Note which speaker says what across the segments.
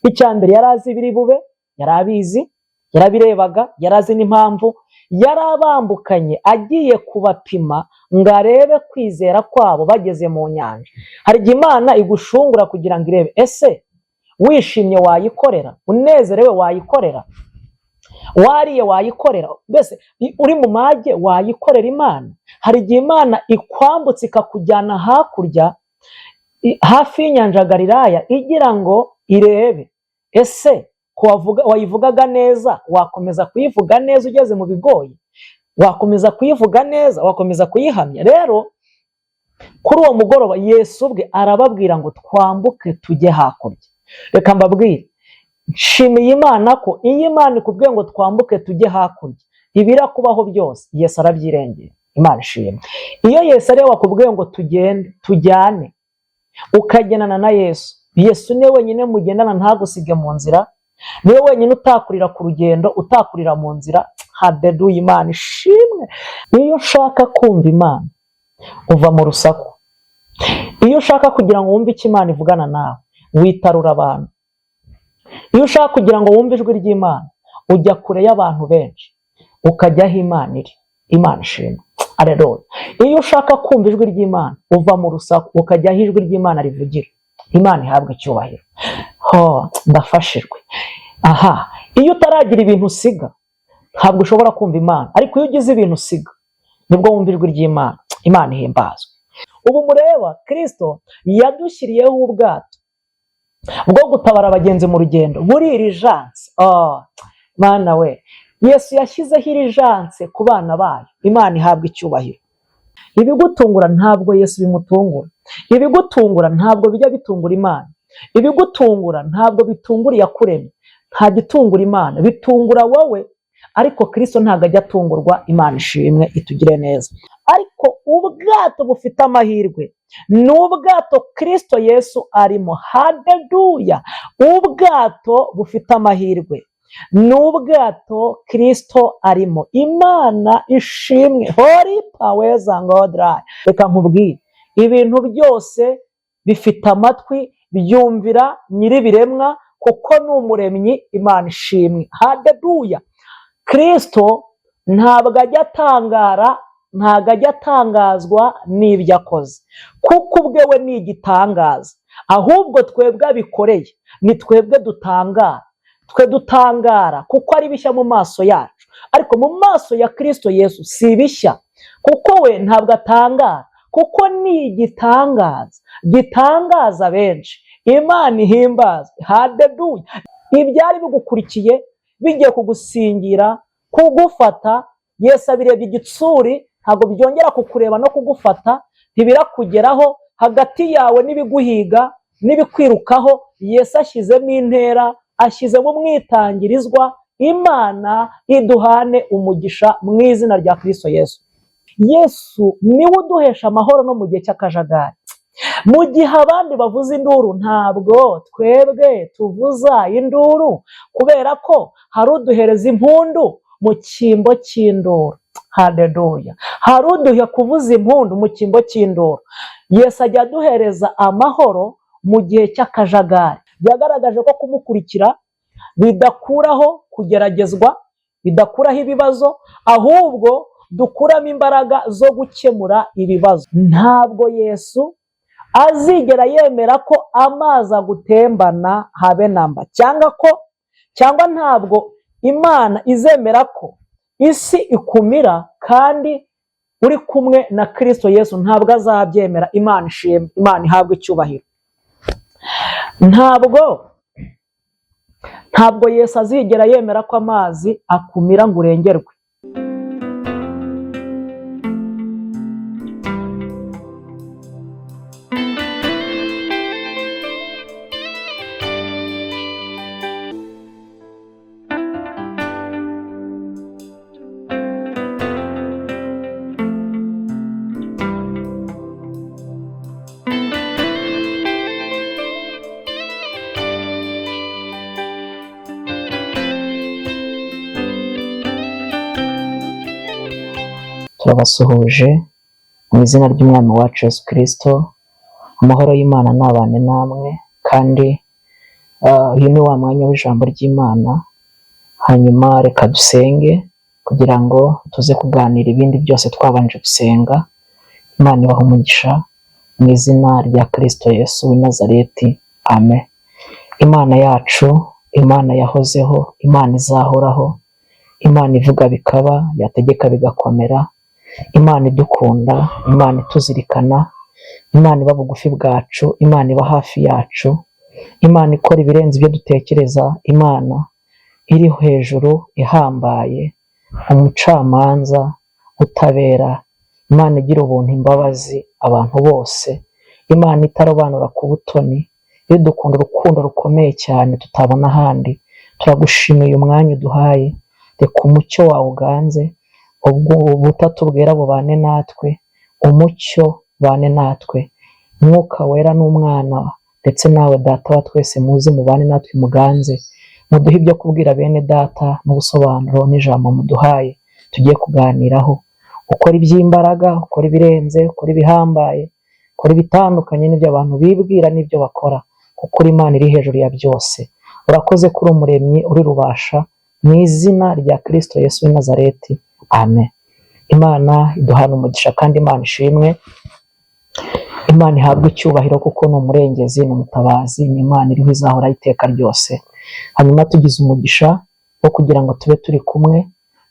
Speaker 1: Icya mbere, yari azi ibiri bube, yari abizi, yarabirebaga, yari azi n'impamvu yari abambukanye, agiye kubapima ngo arebe kwizera kwabo bageze mu nyanja. Hari igihe Imana igushungura kugira ngo irebe: ese wishimye wayikorera? Unezerewe wayikorera? Wariye wayikorera? Mbese uri mu mage wayikorera Imana? Hari igihe Imana ikwambutse ikakujyana hakurya hafi y'inyanja ya Galilaya, igira ngo irebe: ese ko wayivugaga neza, wakomeza kuyivuga neza ugeze mu bigoyi? Wakomeza kuyivuga neza? Wakomeza kuyihamya? Rero kuri uwo mugoroba Yesu ubwe arababwira ngo twambuke tujye hakurya. Reka mbabwire, nshimiye Imana ko iyo Imana ikubwiye ngo twambuke tujye hakurya, ibirakubaho byose Yesu arabyirengera. Imana ishimwe. Iyo Yesu ariwe wakubwiye ngo tugende, tujyane, ukagendana na Yesu, Yesu niwe wenyine mugendana ntagusige mu nzira, niwe wenyine utakurira ku rugendo, utakurira mu nzira. Hadeduye, Imana ishimwe. Iyo ushaka kumva Imana uva mu rusaku. Iyo ushaka kugira ngo wumve icyo Imana ivugana nawe, witarura abantu. Iyo ushaka kugira ngo wumve ijwi ry'Imana, ujya kure y'abantu benshi, ukajya aho Imana iri. Imana ishimwe, aleluya. Iyo ushaka kumva ijwi ry'Imana, uva mu rusaku ukajya aho ijwi ry'Imana rivugira. Imana ihabwa icyubahiro. Ho ndafashijwe aha. Iyo utaragira ibintu usiga, ntabwo ushobora kumva Imana, ariko iyo ugize ibintu usiga, nibwo wumva ijwi ry'Imana. Imana ihimbazwe. Ubu mureba, Kirisito yadushyiriyeho ubwato bwo gutabara abagenzi mu rugendo buri urgence. Oh, Mana we, Yesu yashyizeho urgence ku bana bayo. Imana ihabwa icyubahiro. Ibigutungura ntabwo Yesu bimutungura. Ibigutungura ntabwo bijya bitungura Imana. Ibigutungura ntabwo bitungura Iyakuremye. Nta gitungura Imana, bitungura wowe, ariko Kirisito ntabwo ajya atungurwa. Imana ishimwe, itugire neza. Ariko ubwato bufite amahirwe ni ubwato Kirisito Yesu arimo. Hadeduya! Ubwato bufite amahirwe ni ubwato Kirisito arimo. Imana ishimwe. Hori paweza ngodarayi. Reka nkubwire, ibintu byose bifite amatwi, byumvira nyir'ibiremwa kuko ni umuremyi. Imana ishimwe, hadeduya. Kirisito ntabwo ajya atangara, ntabwo ajya atangazwa n'ibyo akoze, kuko ubwe we ni igitangaza. Ahubwo twebwe abikoreye ni twebwe dutangara. Twe dutangara kuko ari bishya mu maso yacu, ariko mu maso ya Kirisito Yesu si bishya, kuko we ntabwo atangara, kuko ni igitangaza gitangaza benshi. Imana ihimbazwe, hadeduya. Ibyari bigukurikiye bigiye kugusingira, kugufata, Yesu abirebye igitsuri, ntabwo byongera kukureba no kugufata, ntibirakugeraho. Hagati yawe n'ibiguhiga n'ibikwirukaho, Yesu ashyizemo intera, ashyizemo umwitangirizwa. Imana iduhane umugisha mu izina rya Kirisito Yesu. Yesu niwe uduhesha amahoro no mu gihe cy'akajagari. Mu gihe abandi bavuza induru, ntabwo twebwe tuvuza induru, kubera ko hari uduhereza impundu mu cyimbo cy'induru. Haleluya! Hari uduha kuvuza impundu mu cyimbo cy'induru. Yesu ajya aduhereza amahoro mu gihe cy'akajagari. Yagaragaje ko kumukurikira bidakuraho kugeragezwa, bidakuraho ibibazo, ahubwo dukuramo imbaraga zo gukemura ibibazo. Ntabwo Yesu azigera yemera ko amazi agutembana, habe namba, cyangwa ko cyangwa ntabwo Imana izemera ko isi ikumira kandi uri kumwe na Kirisito Yesu. Ntabwo azabyemera. Imana ishimwe, Imana ihabwe icyubahiro. Ntabwo Yesu azigera yemera ko amazi akumira ngo urengerwe. Turabasuhuje mu izina ry'Umwami wacu Yesu Kirisito. Amahoro y'Imana nabane namwe, kandi Uyu ni wa mwanya w'ijambo ry'Imana. Hanyuma reka dusenge kugira ngo tuze kuganira ibindi byose twabanje gusenga. Imana ibahe umugisha mu izina rya Kristo Yesu w'i Nazareti, amen. Imana yacu, Imana yahozeho, Imana izahoraho, Imana ivuga bikaba, yategeka bigakomera, Imana idukunda, Imana ituzirikana, Imana iba bugufi bwacu, Imana iba hafi yacu, Imana ikora ibirenze ibyo dutekereza, Imana iri hejuru ihambaye, umucamanza utabera, Imana igira ubuntu, imbabazi abantu bose, Imana itarobanura ku butoni, idukunda urukundo rukomeye cyane tutabona ahandi. Turagushimiye uyu mwanya uduhaye, reka umucyo wawe uganze, ubwo ubutatu bwera bubane natwe, umucyo ubane natwe, Mwuka Wera n'Umwana ndetse nawe Data wa twese muze mubane natwe muganze, muduhe ibyo kubwira bene data n'ubusobanuro n'ijambo muduhaye tugiye kuganiraho. Ukora iby'imbaraga, ukora ibirenze, ukora ibihambaye, ukora ibitandukanye n'ibyo abantu bibwira n'ibyo bakora, kuko uri Imana iri hejuru ya byose. Urakoze kuri Umuremyi, uri rubasha, mu izina rya Kristo Yesu w'i Nazareti, amen. Imana iduhana umugisha kandi Imana ishimwe. Imana ihabwe icyubahiro kuko ni umurengezi, ni umutabazi, ni Imana iriho izahoraho iteka ryose. Hanyuma tugize umugisha wo kugira ngo tube turi kumwe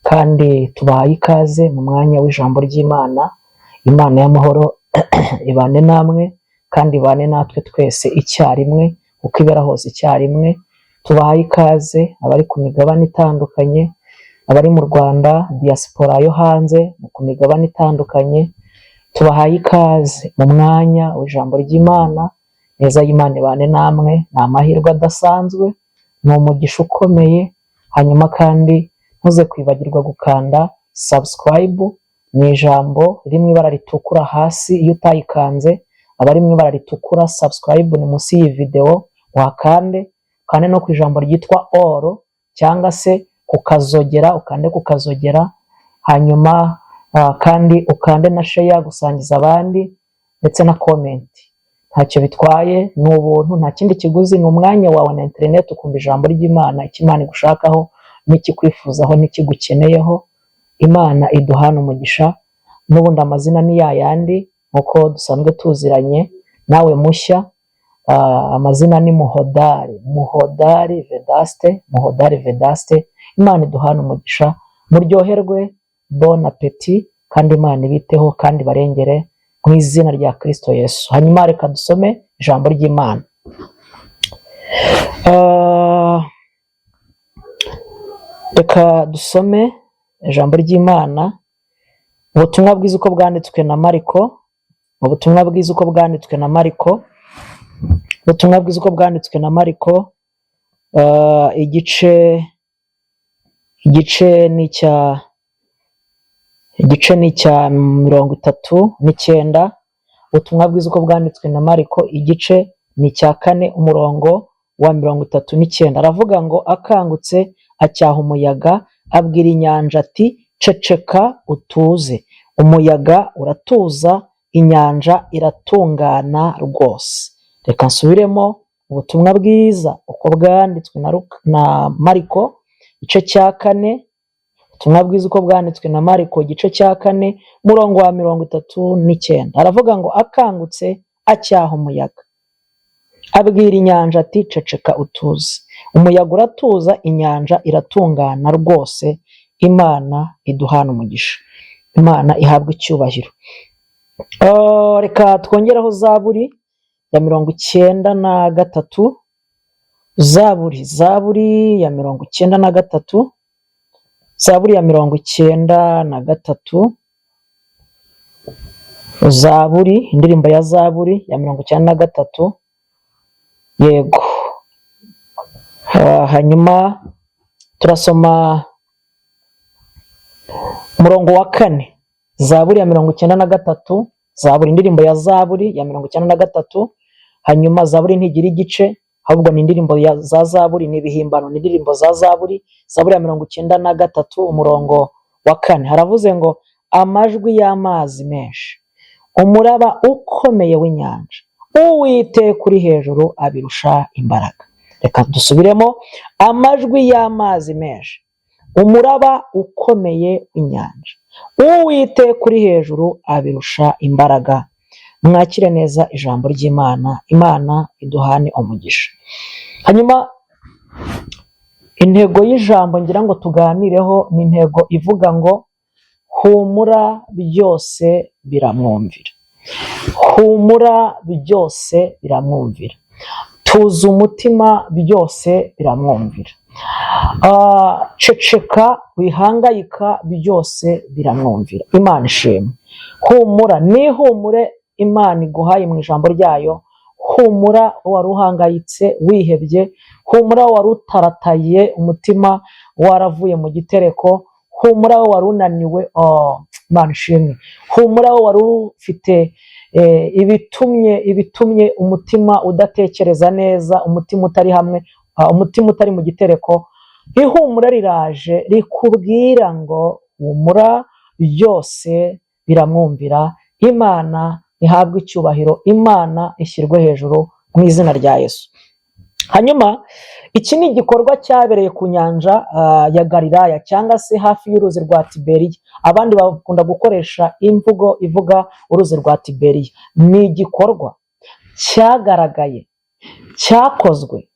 Speaker 1: kandi tubahaye ikaze mu mwanya w'ijambo ry'Imana. Imana y'amahoro ibane namwe kandi ibane natwe twese icyarimwe, kuko ibera hose icyarimwe. Tubahaye ikaze abari ku migabane itandukanye, abari mu Rwanda, diaspora yo hanze ku migabane itandukanye. Tubahaye ikaze mu mwanya w'ijambo ry'Imana. Neza y'Imana ibane namwe. Ni amahirwe adasanzwe, ni umugisha ukomeye. Hanyuma kandi ntuze kwibagirwa gukanda subscribe, ni ijambo riri mu ibara ritukura hasi. Iyo utayikanze aba ari mu ibara ritukura. Subscribe ni munsi y'iyi video, wakande, ukande no ku ijambo ryitwa all cyangwa se kukazogera, ukande kukazogera. Hanyuma kandi ukande na share, gusangiza abandi, ndetse na comment. Ntacyo bitwaye, ni ubuntu, nta kindi kiguzi, ni umwanya wawe na interineti ukumva ijambo ry'Imana, icyo Imana igushakaho n'ikikwifuzaho n'ikigukeneyeho. Imana iduhana umugisha. N'ubundi amazina ni ya yandi nk'uko dusanzwe tuziranye. Nawe mushya, amazina ni Muhodari, Muhodari Vedaste, Muhodari Vedaste. Imana iduhana umugisha, muryoherwe, bon appétit, kandi Imana ibiteho kandi barengere mu izina rya Kristo Yesu. Hanyuma reka dusome ijambo ry'Imana. Reka dusome ijambo ry'Imana, ubutumwa bwiza uko bwanditswe na Mariko, ubutumwa bwiza uko bwanditswe na Mariko, ubutumwa bwiza uko bwanditswe na Mariko, igice ni icya 39. Ubutumwa bwiza uko bwanditswe na Mariko, igice ni icya 4, umurongo wa 39. Aravuga ngo: akangutse acyaha umuyaga, abwira inyanja ati: "Ceceka utuze." Umuyaga uratuza, inyanja iratungana rwose. Reka nsubiremo: ubutumwa bwiza uko bwanditswe na Mariko, igice cya 4. Ubutumwa bwiza uko bwanditswe na Mariko, igice cya 4, umurongo wa 39. Aravuga ngo: akangutse acyaha umuyaga, abwira inyanja ati: "Ceceka utuze." Umuyaga uratuza, inyanja iratungana rwose. Imana iduhana umugisha, Imana ihabwa icyubahiro. Reka twongereho Zaburi ya 93, Zaburi ya 93, Zaburi ya 93, Zaburi, indirimbo ya Zaburi ya 93. Yego. Hanyuma turasoma umurongo wa 4, Zaburi ya 93, Zaburi, indirimbo ya Zaburi ya 93. Hanyuma Zaburi ntigira igice, ahubwo ni indirimbo za Zaburi, ni ibihimbano, ni indirimbo za Zaburi. Zaburi ya 93, umurongo wa 4, haravuze ngo: amajwi y'amazi menshi, umuraba ukomeye w'inyanja, Uwiteka uri hejuru abirusha imbaraga. Reka dusubiremo: amajwi y'amazi menshi, umuraba ukomeye w'inyanja, Uwiteka uri hejuru abirusha imbaraga. Mwakire neza ijambo ry'Imana. Imana iduhane umugisha. Hanyuma intego y'ijambo ngira ngo tuganireho ni intego ivuga ngo: "Humura, byose biramwumvira." Humura, byose biramwumvira. Tuza umutima, byose biramwumvira. Ceceka, wihangayika, byose biramwumvira. Imana ishimwe. Humura, nihumure Imana iguhaye mu ijambo ryayo. Humura wari uhangayitse, wihebye. Humura wari utarataye umutima, waravuye mu gitereko. Humura wari unaniwe. Oh, Imana ishimwe. Humura wari ufite ibitumye umutima udatekereza neza, umutima utari hamwe, umutima utari mu gitereko. Ihumura riraje rikubwira ngo: "Humura, byose biramwumvira." Imana ihabwe icyubahiro, Imana ishyirwe hejuru mu izina rya Yesu. Hanyuma iki ni igikorwa cyabereye ku nyanja ya Galilaya cyangwa se hafi y'uruzi rwa Tiberiya. Abandi bakunda gukoresha imvugo ivuga uruzi rwa Tiberiya. Ni igikorwa cyagaragaye, cyakozwe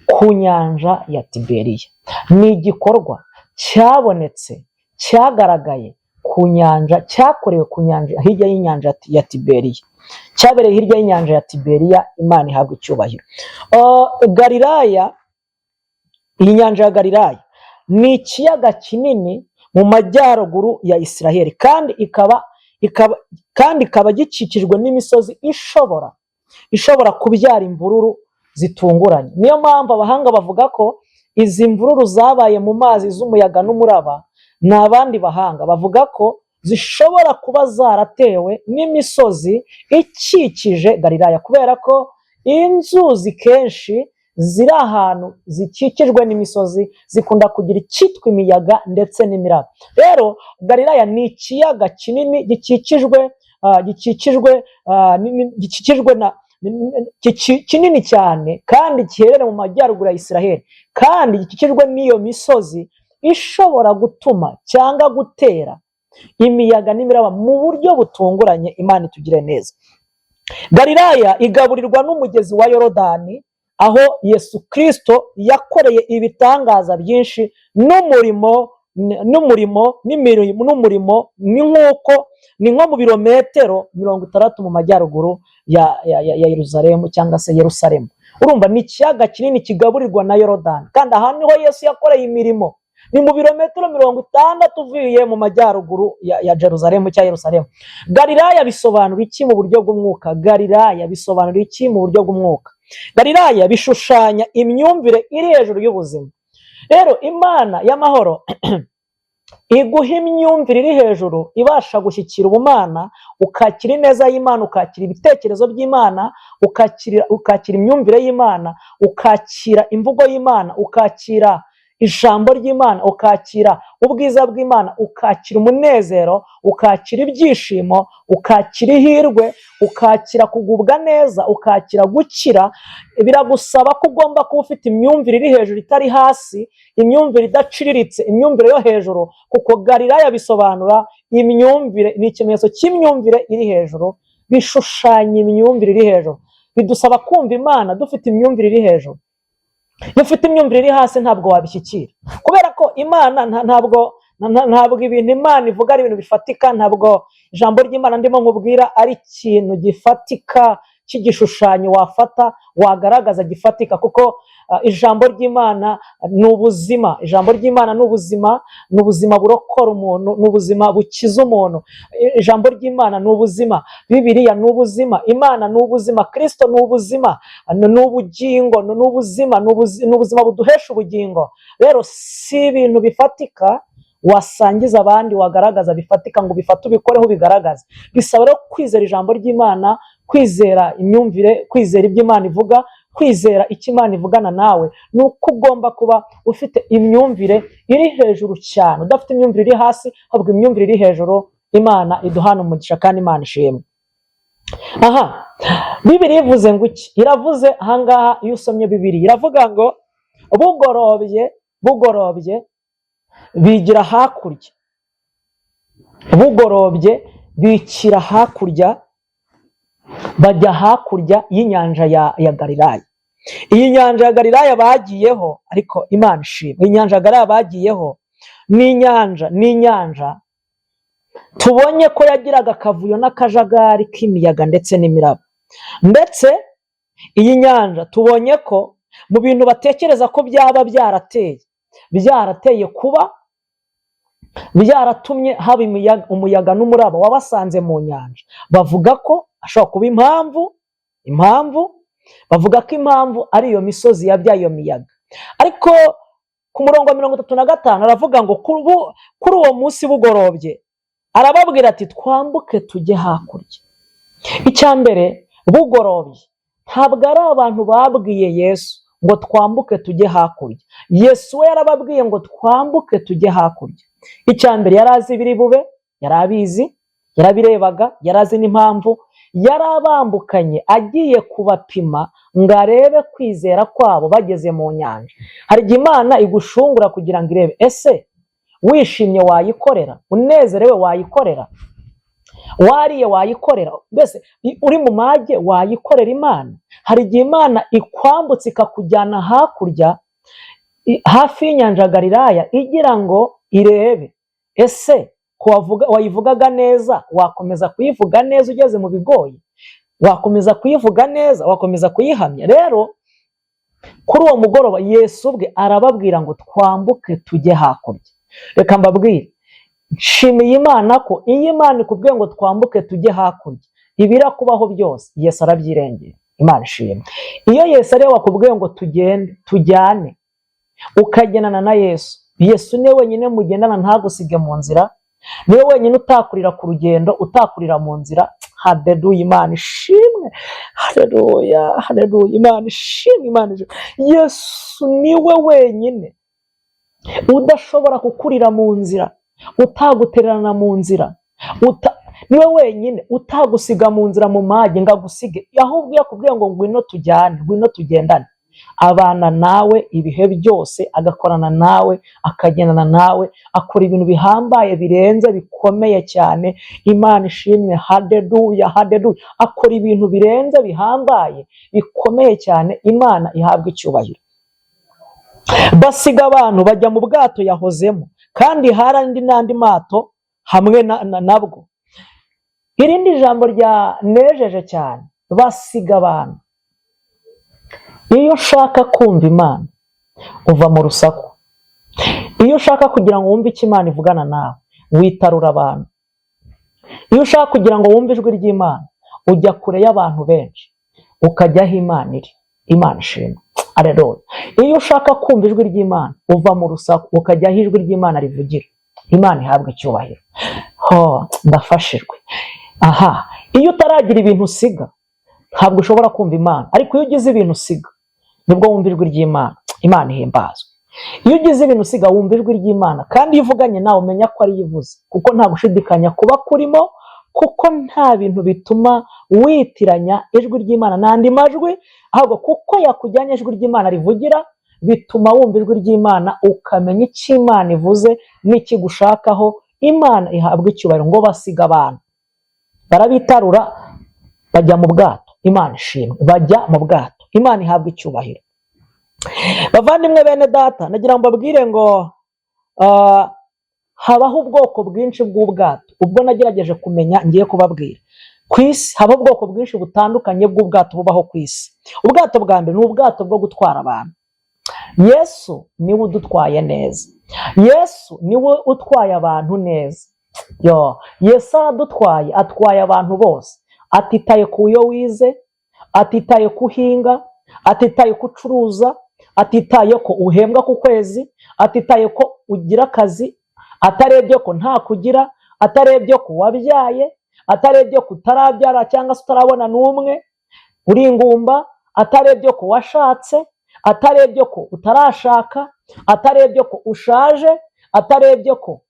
Speaker 1: ku nyanja ya Tiberiya. Ni igikorwa cyabonetse, cyagaragaye ku nyanja, cyakorewe ku nyanja, hirya y'inyanja ya Tiberiya, cyabereye hirya y'inyanja ya Tiberiya. Imana ihabwa icyubahiro. Galilaya, iyi nyanja ya Galilaya ni ikiyaga kinini mu majyaruguru ya Isiraheli, kandi ikaba gikikijwe n'imisozi ishobora kubyara imvururu zitunguranye. Niyo mpamvu abahanga bavuga ko izi mvururu zabaye mu mazi z'umuyaga n'umuraba, ni abandi bahanga bavuga ko zishobora kuba zaratewe n'imisozi ikikije Galilaya, kubera ko inzuzi kenshi ziri ahantu zikikijwe n'imisozi zikunda kugira icyitwa imiyaga ndetse n'imiraba. Rero Galilaya ni ikiyaga kinini gikikijwe na kinini cyane kandi giherereye mu majyaruguru ya Isiraheli, kandi gikikijwe n'iyo misozi ishobora gutuma cyangwa gutera imiyaga n'imiraba mu buryo butunguranye. Imana itugire neza. Galilaya igaburirwa n'umugezi wa Yorodani, aho Yesu Kirisito yakoreye ibitangaza byinshi n'umurimo. Ni nko mu birometero 60 mu majyaruguru ya Yeruzalemu cyangwa se Yerusalemu. Urumva ni ikiyaga kinini kigaburirwa na Yorodani, kandi aha niho Yesu yakoreye imirimo. Ni mu birometero 60 uvuye mu majyaruguru ya Jerusalemu cyangwa Yerusalemu. Galilaya bisobanura iki mu buryo bw'umwuka? Galilaya bisobanura iki mu buryo bw'umwuka? Galilaya bishushanya imyumvire iri hejuru y'ubuzima. Rero Imana y'amahoro iguha imyumvire iri hejuru ibasha gushyikira ubumana, ukakira ineza y'Imana, ukakira ibitekerezo by'Imana, ukakira imyumvire y'Imana, ukakira imvugo y'Imana, ukakira ijambo ry'Imana, ukakira ubwiza bw'Imana, ukakira umunezero, ukakira ibyishimo, ukakira ihirwe, ukakira kugubwa neza, ukakira gukira. Biragusaba ko ugomba kuba ufite imyumvire iri hejuru, itari hasi, imyumvire idaciriritse, imyumvire yo hejuru, kuko Galilaya bisobanura imyumvire, ni ikimenyetso cy'imyumvire iri hejuru, bishushanya imyumvire iri hejuru. Bidusaba kumva Imana dufite imyumvire iri hejuru. Iyo ufite imyumvire iri hasi ntabwo wabishyikira, kubera ko Imana ntabwo ibintu Imana ivuga ari ibintu bifatika. Ntabwo ijambo ry'Imana ndimo nkubwira ari ikintu gifatika cy'igishushanyo wafata wagaragaza gifatika, kuko ijambo ry'Imana ni ubuzima. Ijambo ry'Imana ni ubuzima, ni ubuzima burokora umuntu, ni ubuzima bukiza umuntu. Ijambo ry'Imana ni ubuzima, Bibiliya ni ubuzima, Imana ni ubuzima, Kirisito ni ubuzima, ni ubugingo, ni ubuzima, ni ubuzima buduhesha ubugingo. Rero si ibintu bifatika wasangiza abandi, wagaragaza bifatika ngo ubifate, ubikoreho, ubigaragaze. Bisaba rero kwizera ijambo ry'Imana, kwizera imyumvire, kwizera ibyo Imana ivuga, kwizera icyo Imana ivugana nawe. Ni uko ugomba kuba ufite imyumvire iri hejuru cyane, udafite imyumvire iri hasi, ahubwo imyumvire iri hejuru. Imana iduhana umugisha kandi Imana ishimwe. Aha Bibiliya ivuze ngo iki? Iravuze ahangaha, iyo usomye Bibiliya iravuga ngo Bugorobye, bugorobye bigira hakurya, bugorobye bikira hakurya, bajya hakurya y'inyanja ya Galilaya. Iyi nyanja ya Galilaya bagiyeho, ariko Imana ishimwe, iyi nyanja ya Galilaya bagiyeho ni inyanja tubonye ko yagiraga akavuyo n'akajagari k'imiyaga ndetse n'imiraba. Ndetse iyi nyanja tubonye ko mu bintu batekereza ko byaba byarateye kuba byaratumye haba umuyaga n'umuraba wabasanze mu nyanja, bavuga ko ashobora kuba impamvu bavuga ko impamvu ari iyo misozi yabyaye iyo miyaga. Ariko ku murongo wa 35 aravuga ngo kuri uwo munsi bugorobye arababwira ati: "Twambuke tujye hakurya." Icya mbere, bugorobye ntabwo ari abantu babwiye Yesu ngo twambuke tujye hakurya. Yesu we yarababwiye ngo twambuke tujye hakurya. Icya mbere, yari azi ibiri bube, yari abizi, yarabirebaga, yari azi n'impamvu yarabambukanye agiye kubapima ngo arebe kwizera kwabo bageze mu nyanja. Hari igihe Imana igushungura kugira ngo irebe: ese wishimye wayikorera? Unezerewe wayikorera? Wariye wayikorera? Mbese uri mu mage wayikorera Imana? Hari igihe Imana ikwambutse ikakujyana hakurya hafi y'inyanja ya Galilaya igira ngo irebe: ese ko wayivugaga neza, wakomeza kuyivuga neza ugeze mu bigoye? Wakomeza kuyivuga neza? Wakomeza kuyihamya? Rero kuri uwo mugoroba Yesu ubwe arababwira ngo twambuke tujye hakurya. Reka mbabwire, nshimiye Imana ko iyo Imana ikubwiye ngo twambuke tujye hakurya, ibirakubaho byose Yesu arabyirengera. Imana ishimwe. Iyo Yesu ariwe wakubwiye ngo tugende, tujyane, ukagendana na Yesu, Yesu niwe wenyine mugendana ntagusige mu nzira, niwe wenyine utakurira ku rugendo, utakurira mu nzira. Haderuya, Imana ishimwe. Hareruya, hareruya, Imana ishimwe, Imana ishimwe. Yesu niwe wenyine udashobora kukurira mu nzira, utagutererana mu nzira, niwe wenyine utagusiga mu nzira mu mage ngo agusige. Ahubwo iyo akubwiye ngo ngwino tujyane, ngwino tugendane, abana nawe ibihe byose, agakorana nawe, akagendana nawe, akora ibintu bihambaye, birenze, bikomeye cyane. Imana ishimwe. Haderuya, haderuya. Akora ibintu birenze, bihambaye, bikomeye cyane. Imana ihabwa icyubahiro. Basiga abantu bajya mu bwato yahozemo, kandi hari andi n'andi mato hamwe nabwo. Irindi jambo ryanejeje cyane: basiga abantu. Iyo ushaka kumva Imana uva mu rusaku. Iyo ushaka kugira ngo wumve icyo Imana ivugana nawe, witarura abantu. Iyo ushaka kugira ngo wumve ijwi ry'Imana, ujya kure y'abantu benshi, ukajya aho Imana iri. Imana ishimwe. Aleluya. Iyo ushaka kumva ijwi ry'Imana, uva mu rusaku ukajya aho ijwi ry'Imana rivugira. Imana ihabwa icyubahiro. Ho, ndafashijwe aha. Iyo utaragira ibintu usiga, ntabwo ushobora kumva Imana, ariko iyo ugize ibintu usiga nibwo wumva ijwi ry'Imana. Imana ihimbazwe. Iyo ugize ibintu usiga, wumva ijwi ry'Imana, kandi iyo uvuganye nawe umenya ko ariyo ivuze, kuko nta gushidikanya kuba kurimo, kuko nta bintu bituma witiranya ijwi ry'Imana n'andi majwi. Ahubwo kuko yakujyanye ijwi ry'Imana rivugira, bituma wumva ijwi ry'Imana, ukamenya icyo Imana ivuze n'ikigushakaho. Imana ihabwa icyubahiro. Ngo basiga abantu, barabitarura, bajya mu bwato. Imana ishimwe. Bajya mu bwato. Imana ihabwa icyubahiro. Bavandimwe, bene data, nagira ngo mbabwire ngo habaho ubwoko bwinshi bw'ubwato. Ubwo nagerageje kumenya ngiye kubabwira. Ku isi haba ubwoko bwinshi butandukanye bw'ubwato bubaho ku isi. Ubwato bwa mbere ni ubwato bwo gutwara abantu. Yesu niwe udutwaye neza. Yesu niwe utwaye abantu neza. Yo, Yesu aradutwaye, atwaye abantu bose, atitaye ku yo wize, atitaye ku uhinga, atitaye ku ucuruza, atitaye ko uhembwa ku kwezi, atitaye ko ugira akazi, atarebye ko nta kugira, atarebye ko wabyaye, atarebye ko utarabyara cyangwa se utarabona n'umwe, uri ingumba, atarebye ko washatse, atarebye ko utarashaka, atarebye ko ushaje, atarebye ko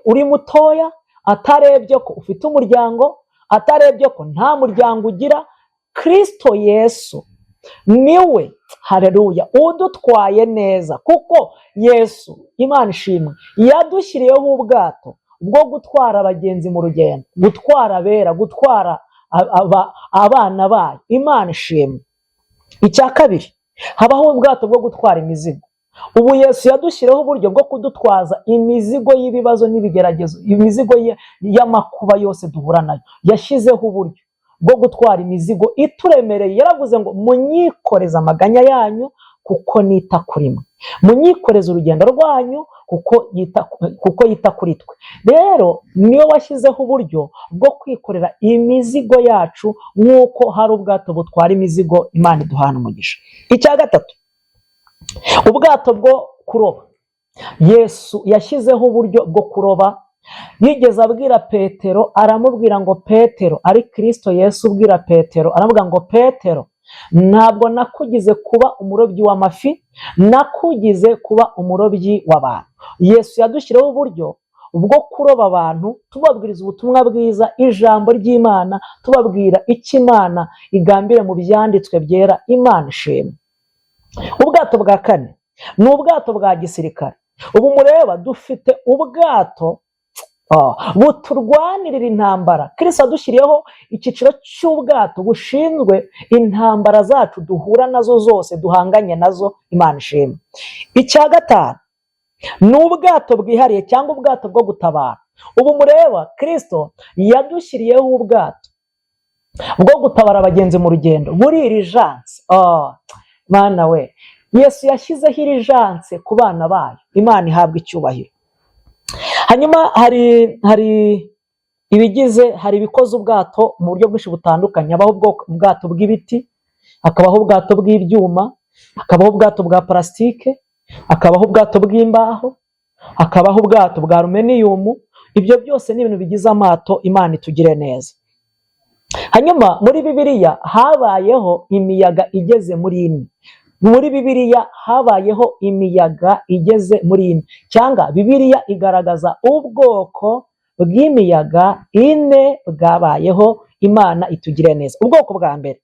Speaker 1: uri mutoya, atarebye ko ufite umuryango, atarebye ko nta muryango ugira. Kirisito Yesu Niwe, hareruya, udutwaye neza, kuko Yesu, Imana ishimwe, yadushyiriyeho ubwato bwo gutwara abagenzi mu rugendo, gutwara abera, gutwara abana bayo. Imana ishimwe. Icya kabiri, habaho ubwato bwo gutwara imizigo. Ubu Yesu yadushyiriyeho uburyo bwo kudutwaza imizigo y'ibibazo n'ibigeragezo, imizigo y'amakuba yose duhura nayo. Yashyizeho uburyo bwo gutwara imizigo ituremereye. Yaravuze ngo: "Munyikoreze amaganya yanyu, kuko nita kuri mwe. Munyikoreze urugendo rwanyu, kuko yita kuri twe." Rero niwe washyizeho uburyo bwo kwikorera imizigo yacu, nk'uko hari ubwato butwara imizigo. Imana iduhana umugisha. Icya gatatu, ubwato bwo kuroba. Yesu yashyizeho uburyo bwo kuroba. Yigeze abwira Petero, aramubwira ngo: "Petero," ari Kirisito Yesu ubwira Petero, aramubwira ngo: "Petero, ntabwo nakugize kuba umurobyi w'amafi, nakugize kuba umurobyi w'abantu." Yesu yadushyiriyeho uburyo bwo kuroba abantu, tubabwiriza ubutumwa bwiza, ijambo ry'Imana, tubabwira icyo Imana igambire mu byanditswe byera. Imana ishimwe. Ubwato bwa kane ni ubwato bwa gisirikare. Ubu mureba dufite ubwato buturwanirira intambara. Kristo adushyiriyeho icyiciro cy'ubwato bushinzwe intambara zacu duhura nazo zose, duhanganye nazo. Imana ishimwe. Icya gatanu ni ubwato bwihariye cyangwa ubwato bwo gutabara. Ubu mureba Kristo yadushyiriyeho ubwato bwo gutabara abagenzi mu rugendo muri urgence. Oh, Mana we, Yesu yashyizeho urgence ku bana bayo. Imana ihabwa icyubahiro. Hanyuma hari ibigize, hari ibikoze ubwato mu buryo bwinshi butandukanye. Habaho ubwato bw'ibiti, hakabaho ubwato bw'ibyuma, hakabaho ubwato bwa parasitike, hakabaho ubwato bw'imbaho, hakabaho ubwato bwa aluminiyumu. Ibyo byose ni ibintu bigize amato. Imana itugire neza. Hanyuma muri Bibiliya habayeho imiyaga igeze muri ine. Muri Bibiliya habayeho imiyaga igeze muri ine, cyangwa Bibiliya igaragaza ubwoko bw'imiyaga ine bwabayeho. Imana itugire neza. Ubwoko bwa mbere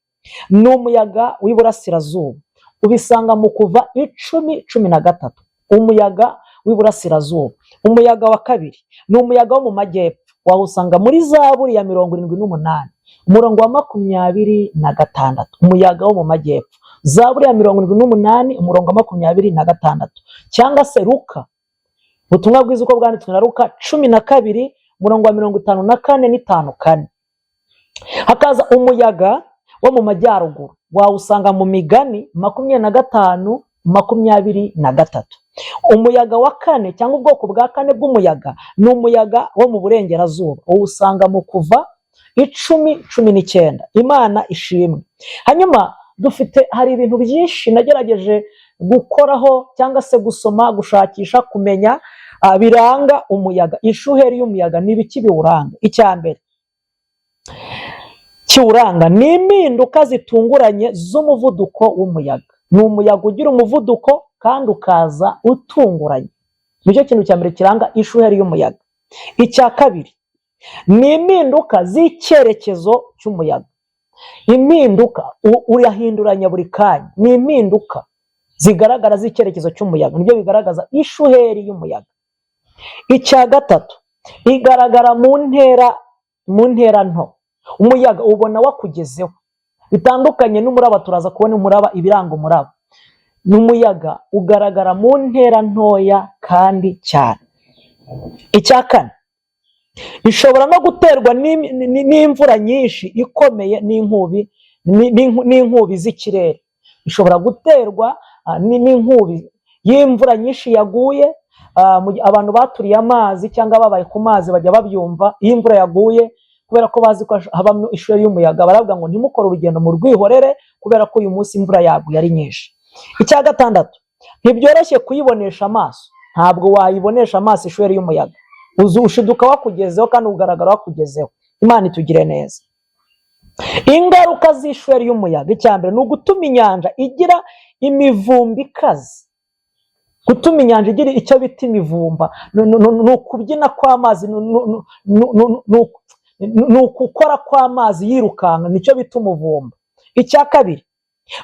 Speaker 1: ni umuyaga w'iburasirazuba, ubisanga mu Kuva 10:13, umuyaga w'iburasirazuba. Umuyaga wa kabiri ni umuyaga wo mu majyepfo, wawusanga muri Zaburi ya 78, umurongo wa 26. Umuyaga wo mu majyepfo, Zaburi ya 78, umurongo wa 26, cyangwa se Luka, ubutumwa bwiza uko bwanditswe na Luka, 12, umurongo wa 54 n'itanu kane. Hakaza umuyaga wo mu majyaruguru, wawusanga mu Migani 25:23. Umuyaga wa kane cyangwa ubwoko bwa kane bw'umuyaga ni umuyaga wo mu burengerazuba, uwusanga mu Kuva 10:19. Imana ishimwe. Hanyuma dufite, hari ibintu byinshi nagerageje gukoraho cyangwa se gusoma, gushakisha, kumenya biranga umuyaga. Ishuheri y'umuyaga ni ibiki biwuranga? Icya mbere kiwuranga ni impinduka zitunguranye z'umuvuduko w'umuyaga. Ni umuyaga ugira umuvuduko kandi ukaza utunguranye. Nicyo kintu cya mbere kiranga ishuheri y'umuyaga. Icya kabiri ni impinduka z'icyerekezo cy'umuyaga. Impinduka, urahinduranya buri kanya, ni impinduka zigaragara z'icyerekezo cy'umuyaga, nibyo bigaragaza ishuheri y'umuyaga. Icya gatatu, igaragara mu ntera nto. Umuyaga ubona wakugezeho, bitandukanye n'umuraba. Turaza kubona umuraba, ibiranga umuraba. Ni umuyaga ugaragara mu ntera ntoya kandi cyane. Icya kane, ishobora no guterwa n'imvura nyinshi ikomeye n'inkubi z'ikirere. Ishobora guterwa n'inkubi y'imvura nyinshi yaguye. Abantu baturiye amazi cyangwa babaye ku mazi bajya babyumva. Iyo imvura yaguye, kubera ko bazi ko habamo ishuheri y'umuyaga, baravuga ngo: "Ntimukore urugendo, mu rwihorere, kubera ko uyu munsi imvura yaguye ari nyinshi." Icya gatandatu, ntibyoroshye kuyibonesha amaso. Ntabwo wayibonesha amaso ishuheri y'umuyaga. Uzi ushiduka wakugezeho kandi ugaragara wakugezeho. Imana itugire neza. Ingaruka z'ishuheri y'umuyaga: icya mbere ni ugutuma inyanja igira imivumba ikaze. Gutuma inyanja igira icyo bita imivumba ni ukubyina kw'amazi, ni ukukora kw'amazi yirukanka, nicyo bita umuvumba. Icya kabiri,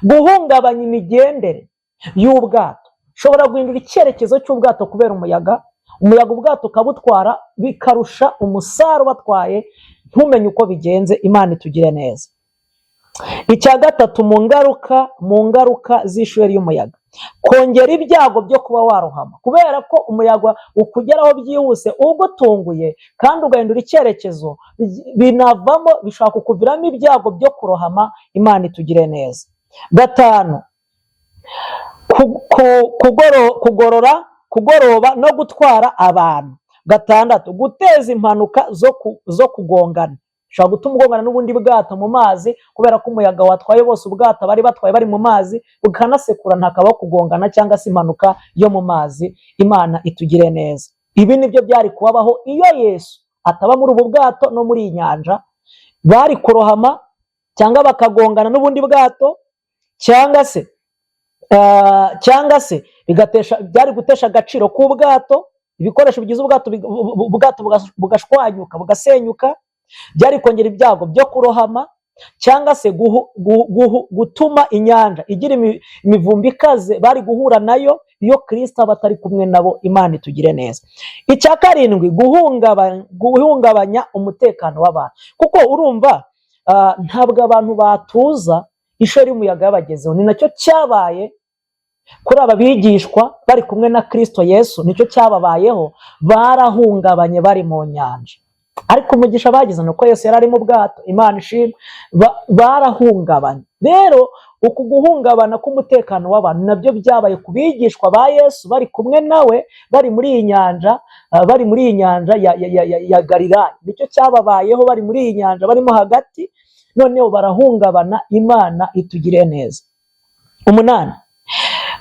Speaker 1: Guhungabanya imigendere y'ubwato, ushobora guhindura icyerekezo cy'ubwato kubera umuyaga, umuyaga ubwato ukabutwara, bikarusha umusare ubatwaye, ntumenye uko bigenze. Imana itugire neza. Icya gatatu mu ngaruka z'ishuheri y'umuyaga, kongera ibyago byo kuba warohama, kubera ko umuyaga ukugeraho byihuse, ugutunguye kandi ugahindura icyerekezo, binavamo, bishobora kukuviramo ibyago byo kurohama. Imana itugire neza. Gatanu, kugorora, kugoroba no gutwara abantu. Gatandatu, guteza impanuka zo kugongana, ushobora gutuma ugongana n'ubundi bwato mu mazi, kubera ko umuyaga watwaye bose ubwato bari batwaye bari mu mazi, bukanasekura, ntakabaho kugongana cyangwa se impanuka yo mu mazi. Imana itugire neza. Ibi nibyo byari kubabaho iyo Yesu ataba muri ubu bwato no muri iyi nyanja. Bari kurohama cyangwa bakagongana n'ubundi bwato, cyangwa se bigatesha, byari gutesha agaciro k'ubwato, ibikoresho bigize ubwato, ubwato bugashwanyuka, bugasenyuka. Byari kongera ibyago byo kurohama cyangwa se gutuma inyanja igira imivumbi ikaze bari guhura nayo iyo Kirisito aba atari kumwe nabo. Imana itugire neza. Icya karindwi, guhungabanya umutekano w'abantu, kuko urumva ntabwo abantu batuza ishuheri y'umuyaga yabagezeho. Ni nacyo cyabaye kuri aba bigishwa bari kumwe na Kirisito Yesu, nicyo cyababayeho, barahungabanye bari mu nyanja. Ariko umugisha bagize ni uko Yesu yari ari mu bwato. Imana ishimwe. Barahungabanye rero, uku guhungabana k'umutekano w'abantu nabyo byabaye ku bigishwa ba Yesu bari kumwe nawe, bari muri iyi nyanja, bari muri iyi nyanja ya Galilaya. Nicyo cyababayeho bari muri iyi nyanja, barimo hagati, noneho barahungabana. Imana itugire neza. Umunani,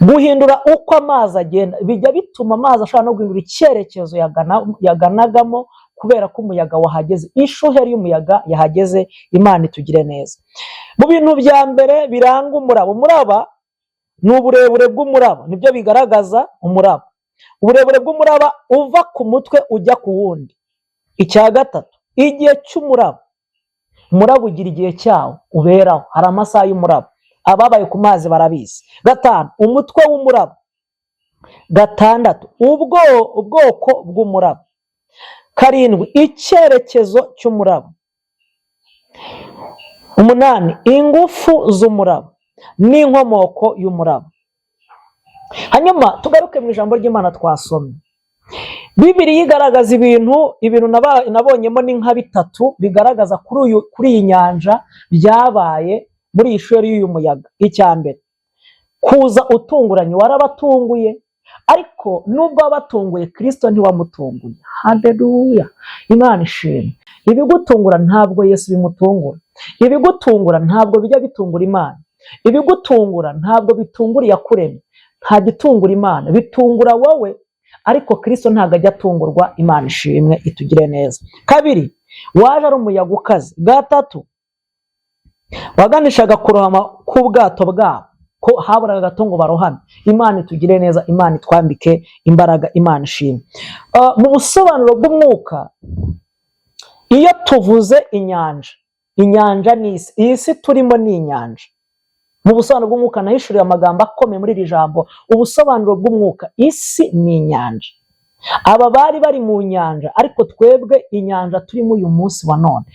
Speaker 1: guhindura uko amazi agenda. Bijya bituma amazi ashobora no guhindura icyerekezo yaganagamo kubera ko umuyaga wahageze, ishuheri y'umuyaga yahageze. Imana itugire neza. Mu bintu bya mbere biranga umuraba, umuraba ni uburebure bw'umuraba, nibyo bigaragaza umuraba, uburebure bw'umuraba uva ku mutwe ujya ku wundi. Icya gatatu, igihe cy'umuraba. Umuraba ugira igihe cyawo uberaho, hari amasaha y'umuraba, ababaye ku mazi barabizi. Gatanu, umutwe w'umuraba. Gatandatu, ubwoko bw'umuraba. Karindwi, icyerekezo cy'umuraba. Umunani, ingufu z'umuraba n'inkomoko y'umuraba. Hanyuma tugaruke mu ijambo ry'Imana twasomye. Bibiliya igaragaza ibintu nabonyemo ni nka bitatu bigaragaza kuri iyi nyanja byabaye muri iyi shuheri y'uyu muyaga. Icya mbere, kuza utunguranye, warabatunguye, ariko nubwo wabatunguye, Kirisito ntiwamutunguye. Haleluya, Imana ishimwe. Ibigutungura ntabwo Yesu bimutungura, ibigutungura ntabwo bijya bitungura Imana, ibigutungura ntabwo bitungura Iyakuremye. Nta gitungura Imana, bitungura wowe, ariko Kirisito ntabwo ajya atungurwa. Imana ishimwe, itugire neza. Kabiri, waje ari umuyaga ukaze. Gatatu, waganishaga kurohama k'ubwato bwabo, ko haburaga gato ngo barohame. Imana itugire neza, Imana itwambike imbaraga, Imana ishimwe. Mu busobanuro bw'umwuka, iyo tuvuze inyanja, inyanja ni isi, iyi si turimo ni inyanja. Mu busobanuro bw'umwuka, nahishuriwe amagambo akomeye muri iri jambo. Ubusobanuro bw'umwuka, isi ni inyanja. Aba bari bari mu nyanja, ariko twebwe inyanja turimo uyu munsi wa none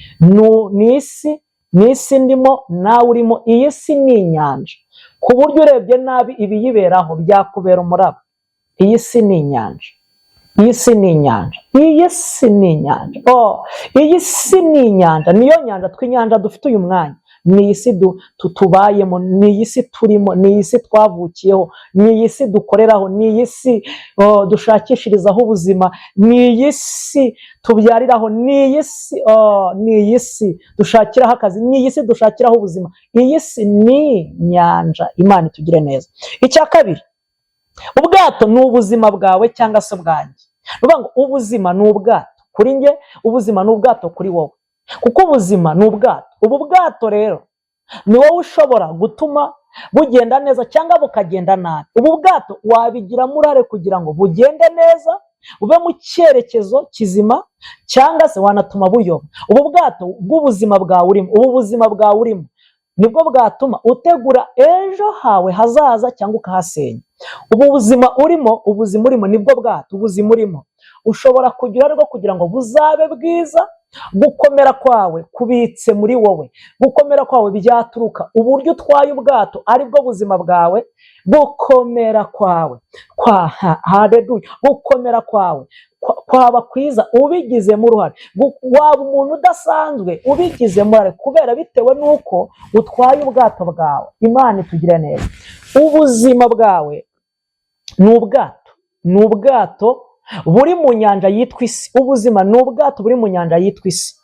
Speaker 1: ni isi, ni isi ndimo, nawe urimo. Iyi si ni inyanja, ku buryo urebye nabi ibiyiberaho byakubera umuraba. Iyi si ni inyanja, iyi si ni inyanja, iyi si ni inyanja. Oh, iyi si ni inyanja, niyo nyanja tw'inyanja dufite uyu mwanya. Ni iyi si tubayemo, ni iyi si turimo, ni iyi si twavukiyeho, ni iyi si dukoreraho, ni iyi si, oh, dushakishirizaho ubuzima, ni iyi si tubyariraho, ni iyi si, oh, ni iyi si dushakiraho akazi, ni iyi si dushakiraho ubuzima. Iyi si ni inyanja. Imana itugire neza. Icya kabiri, ubwato ni ubuzima bwawe cyangwa se ubwanjye. Ni ukuvuga ngo ubuzima ni ubwato kuri njye, ubuzima ni ubwato kuri wowe, kuko ubuzima ni ubwato. Ubu bwato rero ni wowe ushobora gutuma bugenda neza cyangwa bukagenda nabi. Ubu bwato wabigiramo uruhare kugira ngo bugende neza, bube mu cyerekezo kizima, cyangwa se wanatuma buyoba. Ubu bwato bw'ubuzima bwawe urimo, ubu buzima bwawe urimo, Nibwo bwatuma utegura ejo hawe hazaza cyangwa ukahasenya. Ubu buzima urimo, ubuzima urimo nibwo bwato. Ubuzima urimo ushobora kugira uruhare rwo kugira ngo buzabe bwiza. Gukomera kwawe kubitse muri wowe. Gukomera kwawe byaturuka uburyo utwaye ubwato, aribwo buzima bwawe. Gukomera kwawe kwa, haleluya, gukomera kwawe kwaba kwiza ubigizemo uruhare. Waba umuntu udasanzwe ubigizemo uruhare kubera bitewe n'uko utwaye ubwato bwawe. Imana itugire neza. Ubuzima bwawe ni ubwato, ni ubwato buri mu nyanja yitwa isi. Ubuzima ni ubwato buri mu nyanja yitwa isi.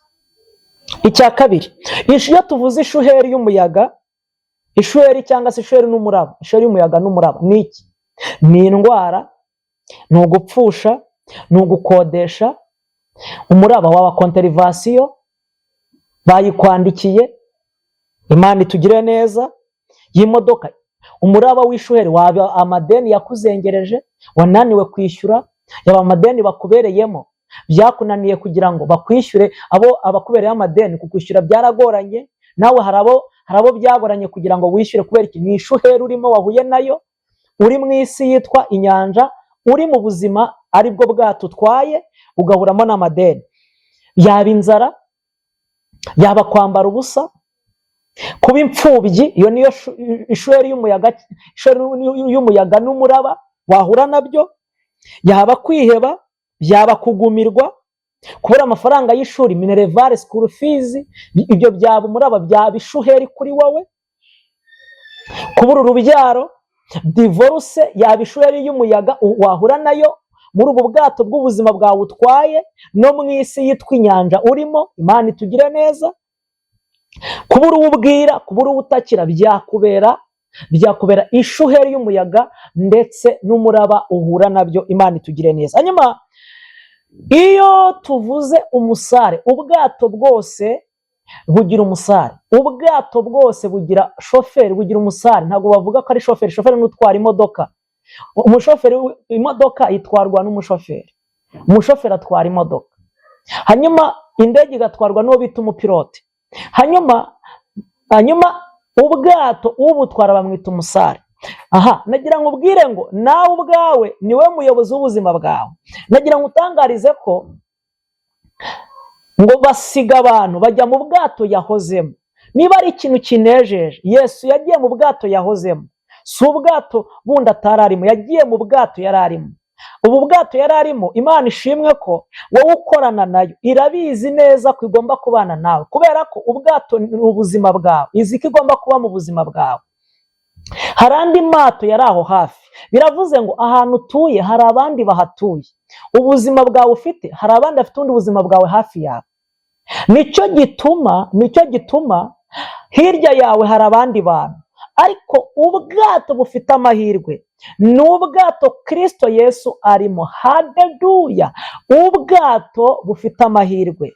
Speaker 1: Icya kabiri, iyo tuvuze ishuheri y'umuyaga, ishuheri cyangwa se ishuheri n'umuraba, ishuheri y'umuyaga n'umuraba ni iki? Ni indwara, ni ugupfusha, ni ugukodesha. Umuraba waba contravention bayikwandikiye, Imana itugire neza, y'imodoka. Umuraba w'ishuheri waba amadeni yakuzengereje, wananiwe kwishyura, yaba amadeni bakubereyemo, byakunaniye kugira ngo bakwishyure. Abo abakubereyeho amadeni, kukwishyura byaragoranye. Nawe hari abo byagoranye kugira ngo wishyure. Kubera iki? Ni ishuheri urimo, wahuye nayo uri mu isi yitwa inyanja, uri mu buzima aribwo bwato utwaye, ugahuramo n'amadeni. Yaba inzara, yaba kwambara ubusa, kuba imfubyi, iyo niyo ishuheri y'umuyaga, ishuheri y'umuyaga n'umuraba wahura nabyo. Yaba kwiheba, byaba kugumirwa, kubura amafaranga y'ishuri, minerval, school fees, ibyo byaba umuraba, byaba ishuheri kuri wowe. Kubura urubyaro, divorce, yaba ishuheri y'umuyaga wahura nayo muri ubu bwato bw'ubuzima bwawe utwaye no mu isi yitwa inyanja urimo. Imana itugire neza. Kubura uwo ubwira, kubura uwo utakira, byakubera ishuheri y'umuyaga ndetse n'umuraba uhura nabyo. Imana itugire neza. Hanyuma iyo tuvuze umusare, ubwato bwose bugira umusare, ubwato bwose bugira shoferi, bugira umusare. Ntabwo bavuga ko ari shoferi. Shoferi ni utwara imodoka. Umushoferi, imodoka itwarwa n'umushoferi, umushoferi atwara imodoka. Hanyuma indege igatwarwa n'uwo bita umupilote. Hanyuma ubwato ubutwara bamwita umusare. Aha nagira ngo ubwire ngo nawe ubwawe niwe muyobozi w'ubuzima bwawe. Nagira ngo utangarize ko ngo basiga abantu bajya mu bwato yahozemo. Niba ari ikintu kinejeje, Yesu yagiye mu bwato yahozemo. Si ubwato bundi atari arimo, yagiye mu bwato yari arimo. Ubu bwato yari arimo, Imana ishimwe ko wowe ukorana nayo irabizi neza ko igomba kubana nawe, kubera ko ubwato ni ubuzima bwawe, izi ko igomba kuba mu buzima bwawe. Hari andi mato yari aho hafi. Biravuze ngo ahantu utuye hari abandi bahatuye. Ubuzima bwawe ufite, hari abandi bafite ubundi buzima bwawe hafi yawe. Nicyo gituma hirya yawe hari abandi bantu. Ariko ubwato bufite amahirwe ni ubwato Kirisito Yesu arimo. Haleluya! Ubwato bufite amahirwe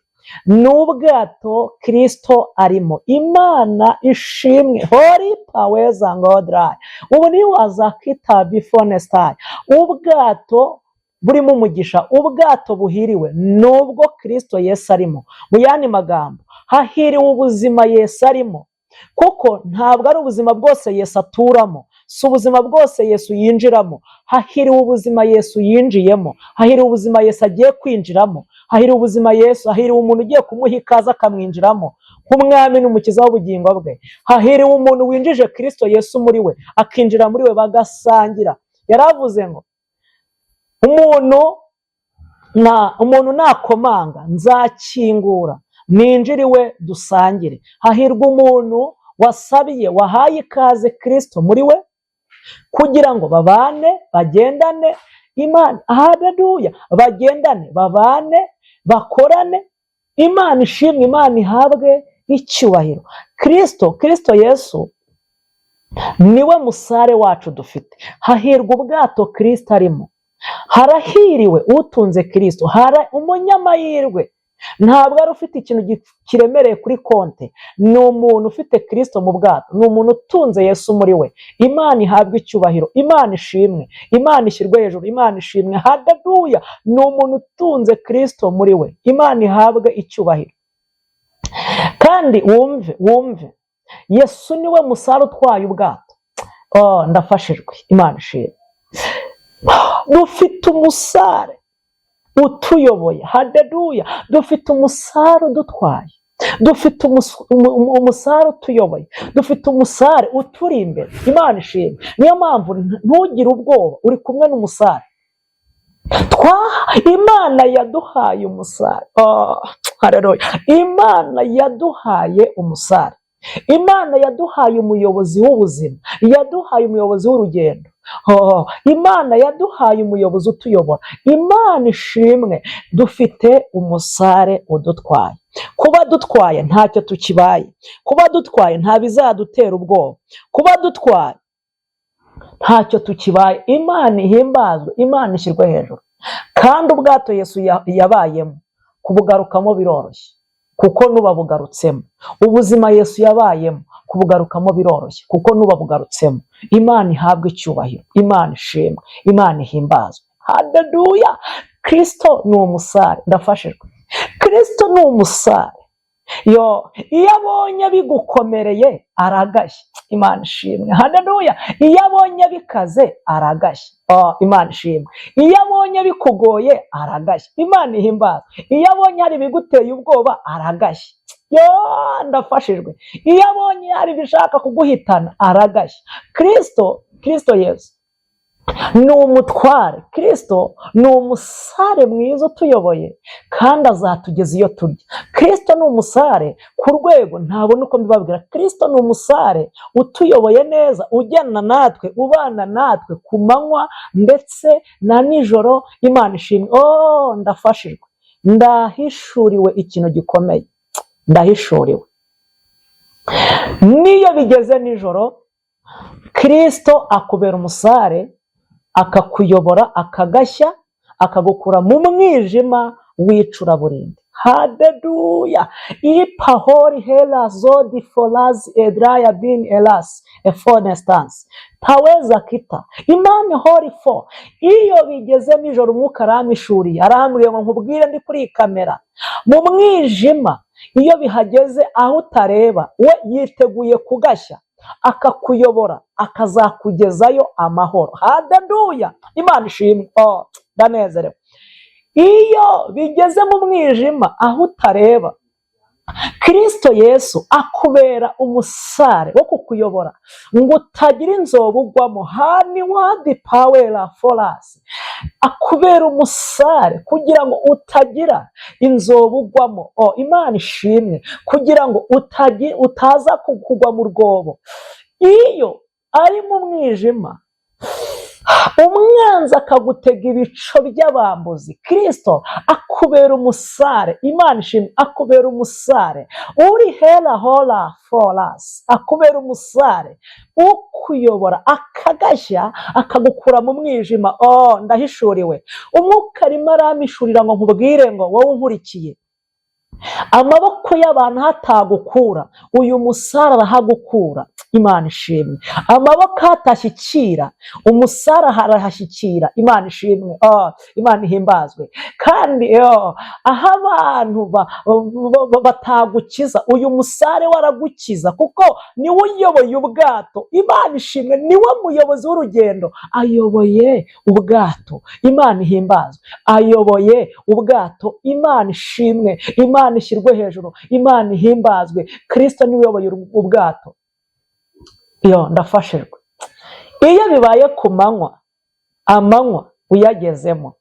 Speaker 1: ni ubwato Kirisito arimo. Imana ishimwe. Hori paweza ngodarayi ubu ni wazakita bifonesitayi. Ubwato burimo umugisha, ubwato buhiriwe, ni ubwo Kirisito Yesu arimo. Mu yandi magambo, hahiriwe ubuzima Yesu arimo, kuko ntabwo ari ubuzima bwose Yesu aturamo, si ubuzima bwose Yesu yinjiramo. Hahiriwe ubuzima Yesu yinjiyemo, hahiriwe ubuzima Yesu agiye kwinjiramo, hahiriwe ubuzima Yesu, hahiriwe umuntu ugiye kumuha ikaze akamwinjiramo nk'umwami n'umukiza w'ubugingo bwe. Hahiriwe umuntu winjije Kirisito Yesu muri we, akinjira muri we bagasangira. Yaravuze ngo umuntu nakomanga nzakingura, ninjire iwe dusangire. Hahirwa umuntu wasabiye, wahaye ikaze Kirisito muri we kugira ngo babane, bagendane. Imana, haleluya, bagendane, babane, bakorane. Imana ishimwe, Imana ihabwe icyubahiro. Kirisito Yesu niwe musare wacu dufite. Hahirwa ubwato Kirisito arimo. Harahiriwe utunze Kirisito. Hari umunyamahirwe, ntabwo ari ufite ikintu kiremereye kuri konte, ni umuntu ufite Kirisito mu bwato, ni umuntu utunze Yesu muri we. Imana ihabwe icyubahiro, Imana ishimwe, Imana ishyirwe hejuru, Imana ishimwe. Haleluya! Ni umuntu utunze Kirisito muri we. Imana ihabwe icyubahiro. Kandi wumve, wumve. Yesu niwe musare utwaye ubwato. Oh, ndafashijwe, Imana ishimwe. Dufite umusare utuyoboye, haleluya. Dufite umusare udutwaye, dufite umusare utuyoboye, dufite umusare uturi imbere. Imana ishimwe. Niyo mpamvu ntugire ubwoba, uri kumwe n'umusare. Imana yaduhaye umusare. Oh, haleluya. Imana yaduhaye umusare, Imana yaduhaye umuyobozi w'ubuzima, yaduhaye umuyobozi w'urugendo. Oh, Imana yaduhaye umuyobozi utuyobora. Imana ishimwe, dufite umusare udutwaye. Kuba dutwaye ntacyo tukibaye, kuba dutwaye nta bizadutera ubwoba, kuba dutwaye ntacyo tukibaye. Imana ihimbazwe, Imana ishyirwe hejuru. Kandi ubwato Yesu yabayemo, kubugarukamo biroroshye kuko nuba bugarutsemo. Ubuzima Yesu yabayemo, kubugarukamo biroroshye kuko nuba bugarutsemo. Imana ihabwe icyubahiro, Imana ishimwe, Imana ihimbazwe, haleluya. Kristo ni umusare. Ndafashijwe. Kristo ni umusare. Yo, iyo abonye bigukomereye aragashya. Imana ishimwe, haleluya. Iyo abonye bikaze aragashya. Oh, Imana ishimwe. Iyo abonye bikugoye aragashya. Imana ihimbazwe. Iyo abonye hari ibiguteye ubwoba aragashya. Yo, ndafashijwe. Iyo abonye hari ibishaka kuguhitana aragashya. Kristo Yesu ni umutware. Kristo ni umusare mwiza utuyoboye kandi azatugeza iyo turya. Kristo ni umusare ku rwego ntabona uko mbibabwira. Kristo ni umusare utuyoboye neza, ujyana natwe, ubana natwe ku manywa ndetse na nijoro. Imana ishimwe. Oh, ndafashijwe, ndahishuriwe ikintu gikomeye, ndahishuriwe. Niyo bigeze nijoro, Kristo akubera umusare, akakuyobora, akagashya, akagukura mu mwijima w'icuraburindi. Haleluya. Ipahori hela zodi forazi edraya bin elas efonestance taweza kita imana hori fo. Iyo bigeze nijoro, umwuka arampishuriye, arambwiye ngo nkubwire ndi kuri iyi kamera: mu mwijima iyo bihageze, aho utareba, we yiteguye kugashya, akakuyobora, akazakugezayo amahoro. Haleluya, Imana ishimwe. Oh, ndanezerewe. Iyo bigeze mu mwijima aho utareba, Kirisito Yesu akubera umusare wo kukuyobora ngo utagira inzobo ugwamo. Hani wadi pawera forasi, akubera umusare kugira ngo utagira inzobo ugwamo. Oh, Imana ishimwe. Kugira ngo utaza kugwa mu rwobo. Iyo ari mu mwijima, umwanzi akagutega ibico by'abambuzi, Kirisito akubera umusare. Imana ishimwe. Akubera umusare uri hera hora forasi, akubera umusare ukuyobora, akagashya, akagukura mu mwijima. Oh, ndahishuriwe. Umwuka arimo arampishurira ngo nkubwire ngo wowe unkurikiye, amaboko y'abantu hatagukura, uyu musare arahagukura. Imana ishimwe. Amaboko hatashyikira, umusare arahashyikira. Imana ishimwe. Oh, Imana ihimbazwe. Kandi oh, aho abantu batagukiza, uyu musare we aragukiza kuko niwe uyoboye ubwato. Imana ishimwe. Niwe muyobozi w'urugendo, ayoboye ubwato. Imana ihimbazwe. Ayoboye ubwato. Imana ishimwe, Imana ishyirwe hejuru, Imana ihimbazwe. Kirisito niwe uyoboye ubwato. Iyo ndafashijwe. Iyo bibaye ku manywa, amanywa uyagezemo,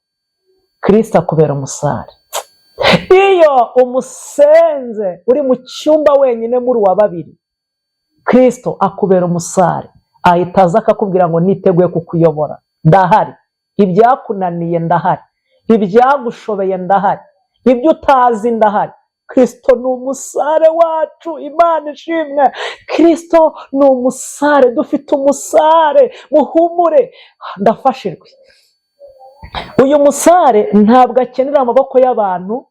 Speaker 1: Kirisito akubera umusare. Iyo umusenze uri mu cyumba wenyine muri uwa babiri, Kirisito akubera umusare, ahita aza akakubwira ngo niteguye kukuyobora, ndahari, ibyakunaniye ndahari, ibyagushobeye ndahari, ibyo utazi ndahari. Kirisito ni umusare wacu. Imana ishimwe. Kirisito ni umusare, dufite umusare, muhumure. Ndafashijwe. Uyu musare ntabwo akenera amaboko y'abantu.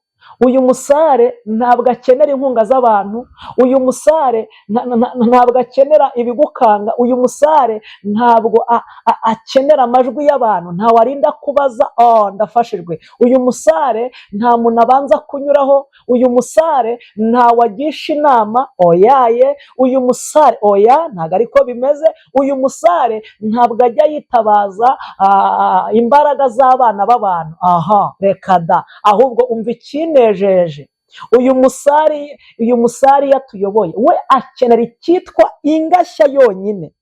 Speaker 1: Uyu musare ntabwo akenera inkunga z'abantu. Uyu musare ntabwo akenera ibigukanga. Uyu musare ntabwo akenera amajwi y'abantu, ntawe arinda kubaza. Oh, ndafashijwe. Uyu musare nta muntu abanza kunyuraho. Uyu musare ntawe agisha inama. Oyaye, uyu musare, oya, ntabwo ariko bimeze. Uyu musare ntabwo ajya yitabaza imbaraga z'abana b'abantu. Aha, reka da. Ahubwo umva ikinejeje: uyu musare iyo atuyoboye, we akenera icyitwa ingashya yonyine.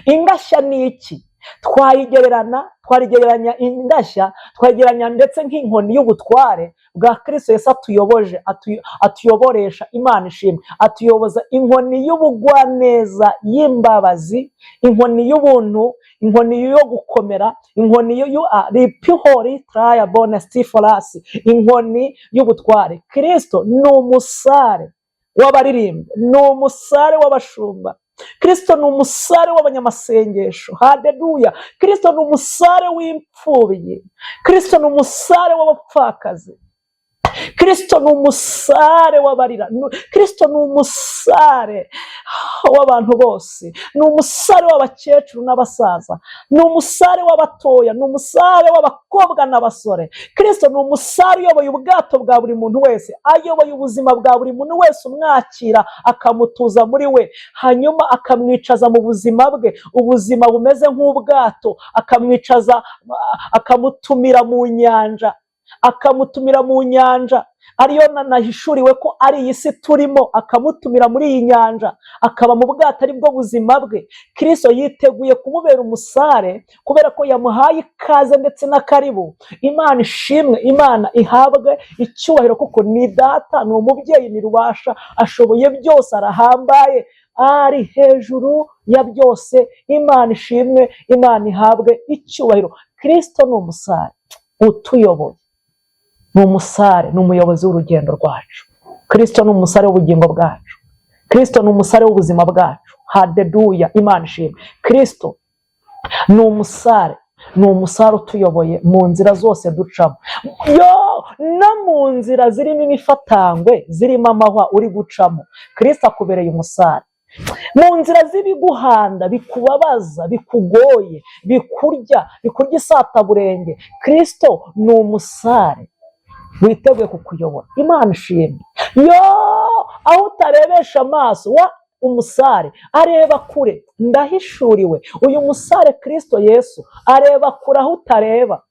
Speaker 1: Ingashya ni iki? Twarigereranya ingashya, twagereranya ndetse nk'inkoni y'ubutware bwa Kristo Yesu atuyoboje, atuyoboresha. Imana ishimwe. Atuyoboza inkoni y'ubugwaneza, y'imbabazi, inkoni y'ubuntu, inkoni yo gukomera, inkoni yo ripihori traya bone stiforasi, inkoni y'ubutware. Kristo ni umusare w'abaririmbyi, ni umusare w'abashumba. Kristo ni umusare w'abanyamasengesho. Haleluya! Kristo ni umusare w'imfubyi. Kristo ni umusare w'abapfakazi. Kristo ni umusare w'abarira. Kristo ni umusare w'abantu bose, ni umusare w'abakecuru n'abasaza, ni umusare w'abatoya, ni umusare w'abakobwa n'abasore. Kristo ni umusare uyoboye ubwato bwa buri muntu wese, ayoboye ubuzima bwa buri muntu wese umwakira, akamutuza muri we, hanyuma akamwicaza mu buzima bwe, ubuzima bumeze nk'ubwato, akamwicaza, akamutumira mu nyanja, akamutumira mu nyanja ariyo nahishuriwe ko ari iyi si turimo, akamutumira muri iyi nyanja, akaba mu bwato ari bwo buzima bwe. Kristo yiteguye kumubera umusare kubera ko yamuhaye ikaze ndetse n'akaribu. Imana ishimwe, Imana ihabwe icyubahiro, kuko ni Data, ni umubyeyi, ni rubasha, ashoboye byose, arahambaye, ari hejuru ya byose. Imana ishimwe, Imana ihabwe icyubahiro. Kristo ni umusare utuyoboye, ni umusare, ni umuyobozi w'urugendo rwacu. Kristo ni umusare w'ubugingo bwacu. Kristo ni umusare w'ubuzima bwacu. Haleluya, Imana ishimwe. Kristo ni umusare, ni umusare utuyoboye mu nzira zose ducamo, yo no mu nzira zirimo imifatangwe, zirimo amahwa uri gucamo, Kristo akubereye umusare. Mu nzira z'ibiguhanda, bikubabaza, bikugoye, bikurya, bikurya isataburenge, Kristo ni umusare witeguye kukuyobora. Imana ishimwe. Yo, aho utarebesha amaso, wa umusare areba kure. Ndahishuriwe, uyu musare Kristo Yesu areba kure aho utareba,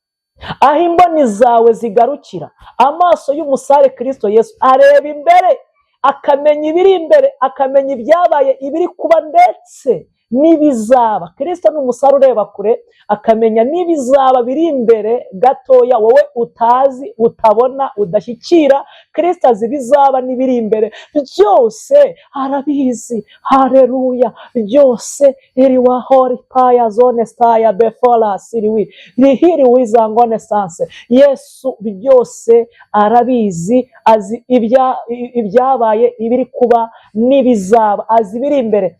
Speaker 1: aho imboni zawe zigarukira. Amaso y'umusare Kristo Yesu areba imbere, akamenya ibiri imbere, akamenya ibyabaye, ibiri kuba ndetse n'ibizaba. Kristo ni umusare ureba kure, akamenya n'ibizaba biri imbere gatoya wowe utazi, utabona, udashyikira. Kristo azi ibizaba n'ibiri imbere byose, arabizi. Haleluya! Byose iriwahori paya zone staya befora siriwi rihiri wizangone sanse. Yesu byose arabizi, azi ibyabaye, ibiri kuba n'ibizaba, azi ibiri imbere.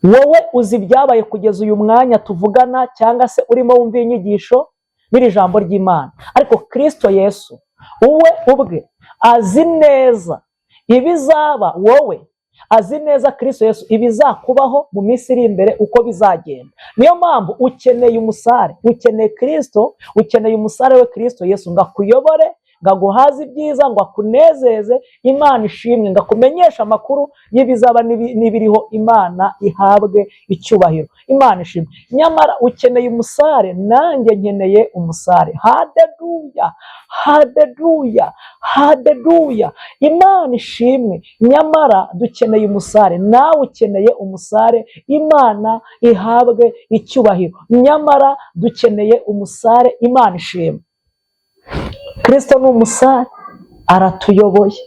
Speaker 1: Wowe uzi ibyabaye kugeza uyu mwanya tuvugana, cyangwa se urimo wumva iyi nyigisho n'iri jambo ry'Imana, ariko Kristo Yesu uwe ubwe azi neza ibizaba. Wowe azi neza Kristo Yesu ibizakubaho mu minsi iri imbere, uko bizagenda. Niyo mpamvu ukeneye umusare, ukeneye Kristo, ukeneye umusare we Kristo Yesu ngo akuyobore, ngo aguhaze ibyiza, ngo akunezeze. Imana ishimwe. Ngo akumenyeshe amakuru y'ibizaba n'ibiriho. Imana ihabwe icyubahiro, Imana ishimwe. Nyamara ukeneye umusare, nanjye nkeneye umusare. Haleluya, haleluya, haleluya, Imana ishimwe. Nyamara dukeneye umusare, nawe ukeneye umusare. Imana ihabwe icyubahiro. Nyamara dukeneye umusare. Imana ishimwe. Kristo ni umusare, aratuyoboye.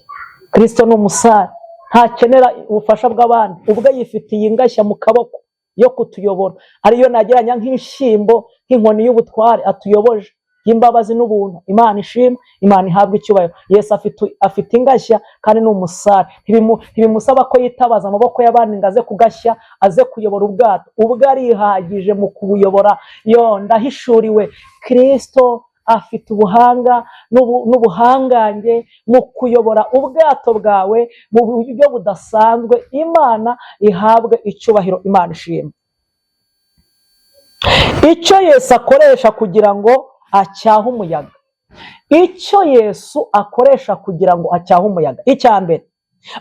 Speaker 1: Kristo ni umusare, ntakenera ubufasha bw'abandi, ubwo yifitiye ingashya mu kaboko yo kutuyobora, ariyo nagereranya nk'inshyimbo, nk'inkoni y'ubutware atuyoboje y'imbabazi n'ubuntu. Imana ishimwe, Imana ihabwa icyubahiro. Yesu afite ingashya kandi ni umusare. Ntibimusaba ko yitabaza amaboko y'abandi ngo aze kugashya, aze kuyobora ubwato. Ubwo arihagije mu kubuyobora. Yo, ndahishuriwe, Kristo Afite ubuhanga n'ubuhangange mu kuyobora ubwato bwawe mu buryo budasanzwe. Imana ihabwe icyubahiro, Imana ishimwe. Icyo Yesu akoresha kugira ngo acyahe umuyaga, icyo Yesu akoresha kugira ngo acyahe umuyaga, icya mbere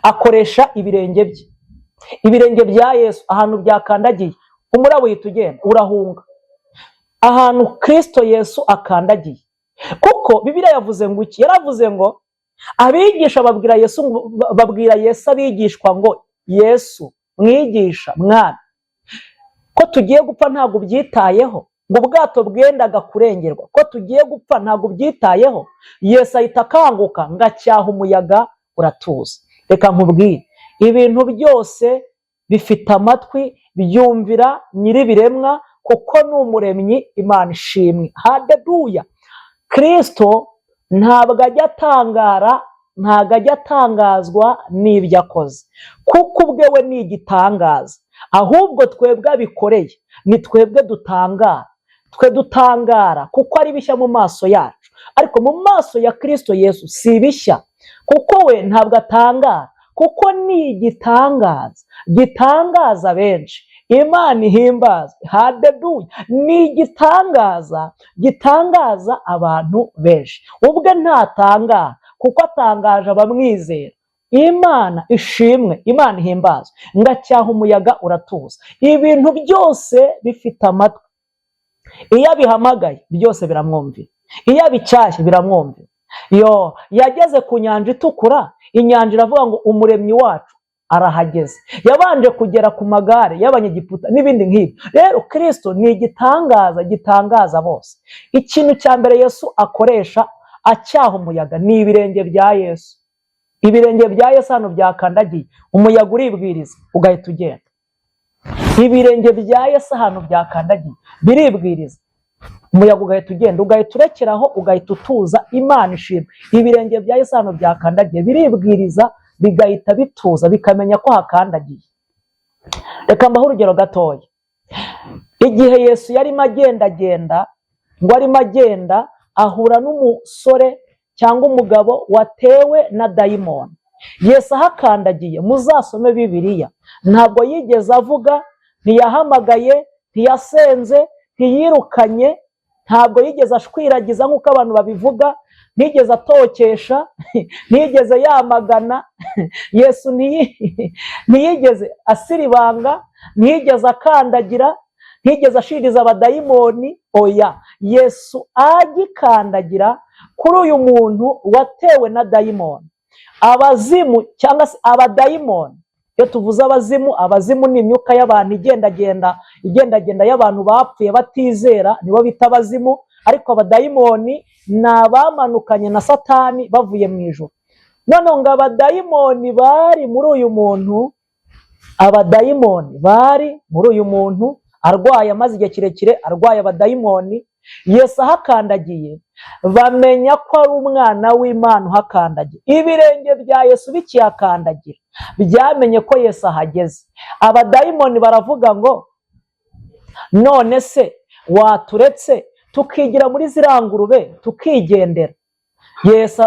Speaker 1: akoresha ibirenge bye. Ibirenge bya Yesu ahantu byakandagiye, umuraba uhita ugenda, urahunga ahantu Kirisito Yesu akandagiye. Kuko Bibiliya yavuze ngo iki? Yaravuze ngo abigisha babwira Yesu, babwira Yesu abigishwa ngo: "Yesu, mwigisha, mwana, ko tugiye gupfa ntabwo ubyitayeho?" Ngo ubwato bwendaga kurengerwa. "Ko tugiye gupfa ntabwo ubyitayeho?" Yesu ahita akanguka ngo acyaha umuyaga, uratuza. Reka nkubwire, ibintu byose bifite amatwi, byumvira nyir'ibiremwa kuko ni umuremyi. Imana ishimwe, hadeduya. Kirisito ntabwo ajya atangara, ntabwo ajya atangazwa n'ibyo akoze, kuko ubwe we ni igitangaza. Ahubwo twebwe abikoreye ni twebwe dutangara. Twe dutangara kuko ari bishya mu maso yacu, ariko mu maso ya Kirisito Yesu si bishya, kuko we ntabwo atangara, kuko ni igitangaza gitangaza benshi. Imana ihimbazwe, hadeduya. Ni igitangaza gitangaza abantu benshi. Ubwe ntatangara kuko atangaje abamwizera. Imana ishimwe, Imana ihimbazwe. Ngacyaha umuyaga, uratuza. Ibintu byose bifite amatwi. Iyo abihamagaye byose biramwumvira, iyo abicyashye biramwumvira. Yo yageze ku Nyanja Itukura, inyanja iravuga ngo: "Umuremyi wacu arahageze." Yabanje kugera ku magare y'Abanyegiputa n'ibindi nk'ibyo. Rero Kirisito ni igitangaza gitangaza bose. Ikintu cya mbere Yesu akoresha acyaha umuyaga ni ibirenge bya Yesu. Ibirenge bya Yesu hano byakandagiye, umuyaga uribwiriza ugahita ugenda. Ibirenge bya Yesu ahantu byakandagiye biribwiriza, umuyaga ugahita ugenda, ugahita urekeraho, ugahita utuza. Imana ishimwe. Ibirenge bya Yesu ahantu byakandagiye biribwiriza, bigahita bituza, bikamenya ko hakandagiye. Reka mbahe urugero gatoya. Igihe Yesu yarimo agendagenda, ngo arimo agenda ahura n'umusore cyangwa umugabo watewe na dayimoni. Yesu ahakandagiye, muzasome Bibiliya, ntabwo yigeze avuga, ntiyahamagaye, ntiyasenze, ntiyirukanye, ntabwo yigeze ashwiragiza nk'uko abantu babivuga, ntiyigeze atokesha, ntiyigeze yamagana. Yesu ntiyigeze asiribanga, ntiyigeze akandagira, ntiyigeze ashiriza abadayimoni. Oya, Yesu agikandagira kuri uyu muntu watewe na dayimoni, abazimu cyangwa se abadayimoni. Iyo tuvuze abazimu, abazimu ni imyuka y'abantu igendagenda, igendagenda y'abantu bapfuye batizera, nibo bita abazimu. Ariko abadayimoni ni abamanukanye na Satani bavuye mu ijuru. Noneho ngo abadayimoni bari muri uyu muntu, abadayimoni bari muri uyu muntu arwaye, amaze igihe kirekire arwaye abadayimoni, Yesu ahakandagiye bamenya ko ari umwana w'Imana uhakandagiye. Ibirenge bya Yesu bikihakandagira byamenye ko Yesu ahageze. Abadayimoni baravuga ngo: "None se waturetse tukigira muri ziriya ngurube tukigendera?" Yesu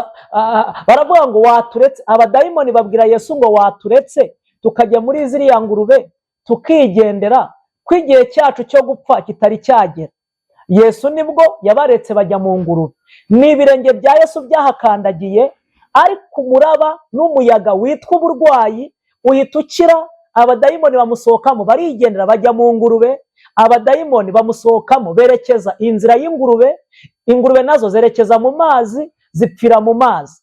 Speaker 1: baravuga ngo: "Waturetse." Abadayimoni babwira Yesu ngo: "Waturetse tukajya muri ziriya ngurube tukigendera, ko igihe cyacu cyo gupfa kitari cyagera?" Yesu nibwo yabaretse bajya mu ngurube. Ni ibirenge bya Yesu byahakandagiye, ariko umuraba n'umuyaga witwa uburwayi uhita ukira. Abadayimoni bamusohokamo barigendera bajya mu ngurube. Abadayimoni bamusohokamo berekeza inzira y'ingurube, ingurube nazo zerekeza mu mazi, zipfira mu mazi.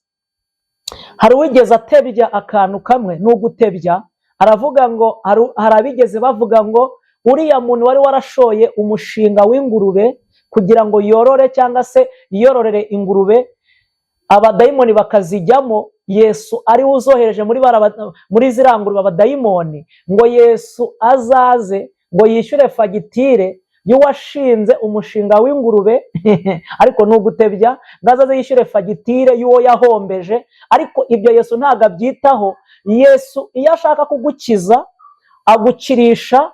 Speaker 1: Hari uwigeze atebya akantu kamwe, ni ugutebya, aravuga ngo hari abigeze bavuga ngo uriya muntu wari warashoye umushinga w'ingurube kugira ngo yorore cyangwa se yiyororere ingurube, abadayimoni bakazijyamo, Yesu ariwe uzohereje muri ziriya ngurube abadayimoni, ngo Yesu azaze ngo yishyure fagitire y'uwashinze umushinga w'ingurube. Ariko ni ugutebya, ngo azaze yishyure fagitire y'uwo yahombeje. Ariko ibyo Yesu ntabwo abyitaho. Yesu iyo ashaka kugukiza agukirisha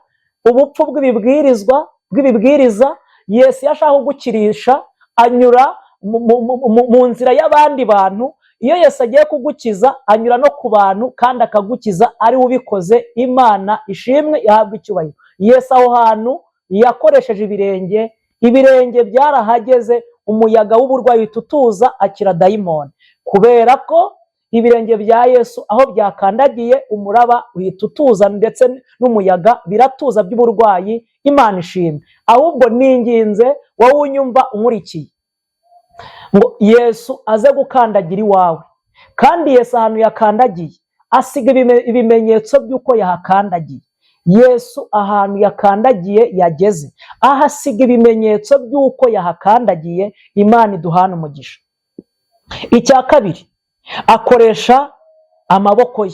Speaker 1: ubupfu bw'ibibwirizwa, bw'ibibwiriza. Yesu iyo ashaka kugukirisha anyura mu nzira y'abandi bantu. Iyo Yesu agiye kugukiza, anyura no ku bantu kandi akagukiza ari we ubikoze. Imana ishimwe, ihabwa icyubahiro. Yesu aho hantu yakoresheje ibirenge, ibirenge byarahageze, umuyaga w'uburwayi uhita utuza, akira dayimoni, kubera ko ibirenge bya Yesu aho byakandagiye, umuraba uhita utuza, ndetse n'umuyaga biratuza by'uburwayi. Imana ishimwe. Ahubwo ninginze wowe unyumva, unkurikiye, ngo Yesu aze gukandagira iwawe. Kandi Yesu ahantu yakandagiye asiga ibimenyetso by'uko yahakandagiye. Yesu ahantu yakandagiye, yageze, ahasiga ibimenyetso by'uko yahakandagiye. Imana iduhana umugisha. Icya kabiri, akoresha amaboko ye.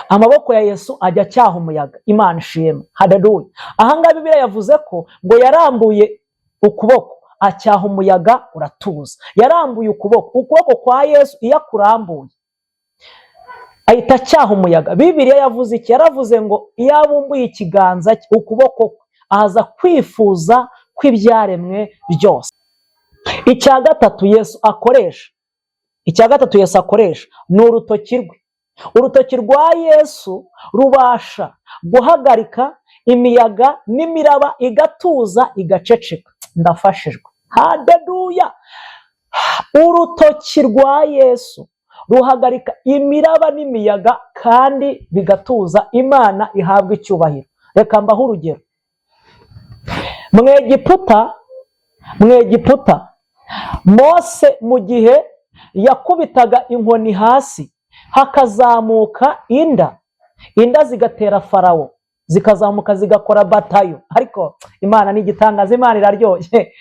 Speaker 1: Amaboko ya Yesu ajya acyaha umuyaga. Imana ishimwe, haleluya. Ahangaha Bibiliya yavuze ko ngo yarambuye ukuboko, acyaha umuyaga, uratuza. Yarambuye ukuboko. Ukuboko kwa Yesu iyo akurambuye, ahita acyaha umuyaga. Bibiliya yavuze iki? Yaravuze ngo iyo abumbuye ikiganza cye, ukuboko kwe, ahaza kwifuza kw'ibyaremwe byose. Icya gatatu Yesu akoresha, icya gatatu Yesu akoresha ni urutoki rwe. Urutoki rwa Yesu rubasha guhagarika imiyaga n'imiraba, igatuza, igaceceka. Ndafashijwe, haleluya. Urutoki rwa Yesu ruhagarika imiraba n'imiyaga kandi bigatuza. Imana ihabwa icyubahiro. Reka mbahe urugero. Mu Egiputa, Mose mu gihe yakubitaga inkoni hasi, hakazamuka inda, inda zigatera Farawo, zikazamuka zigakora batayo. Ariko Imana ni igitangaza, Imana iraryoshye,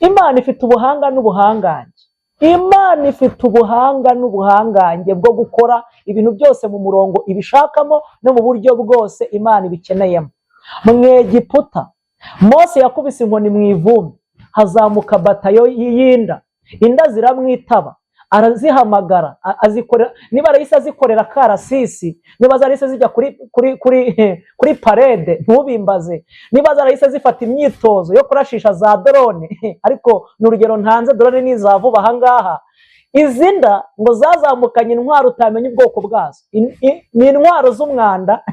Speaker 1: Imana ifite ubuhanga n'ubuhangange. Imana ifite ubuhanga n'ubuhangange bwo gukora ibintu byose mu murongo ibishakamo no mu buryo bwose Imana ibikeneyemo. Mu Egiputa, Mose yakubise inkoni mu ivumbi, hazamuka batayo y'inda. Inda ziramwitaba, arazihamagara, azikorera, niba arahise azikorera karasisi, niba zarahise zijya kuri parede, ntubimbaze, niba zarahise zifata imyitozo yo kurashisha za drone, ariko ni urugero ntanze, drone ni iza vuba aha ngaha. Izi nda ngo zazamukanye intwaro utamenya ubwoko bwazo. Ni intwaro z'umwanda,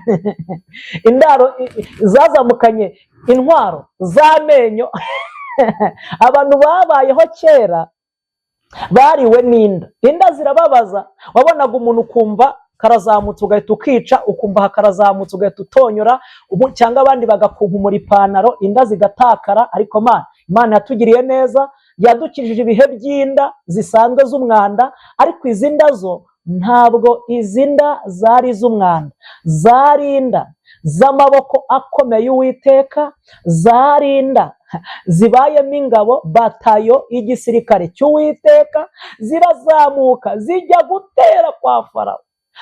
Speaker 1: indaro zazamukanye intwaro z'amenyo. Abantu babayeho kera bariwe n'inda. Inda zirababaza. Wabonaga umuntu ukumva karazamutse, ugahita ukica, ukumva aha karazamutse, ugahita utonyora, cyangwa abandi bagakunkumura ipantaro, inda zigatakara. Ariko Mana, Imana yatugiriye neza, yadukijije ibihe by'inda zisanzwe z'umwanda. Ariko izi nda zo ntabwo izi nda zari iz'umwanda, zari inda z'amaboko akomeye y'Uwiteka, zari inda zibayemo ingabo, batayo y'igisirikare cy'Uwiteka. Zirazamuka zijya gutera kwa Farawo.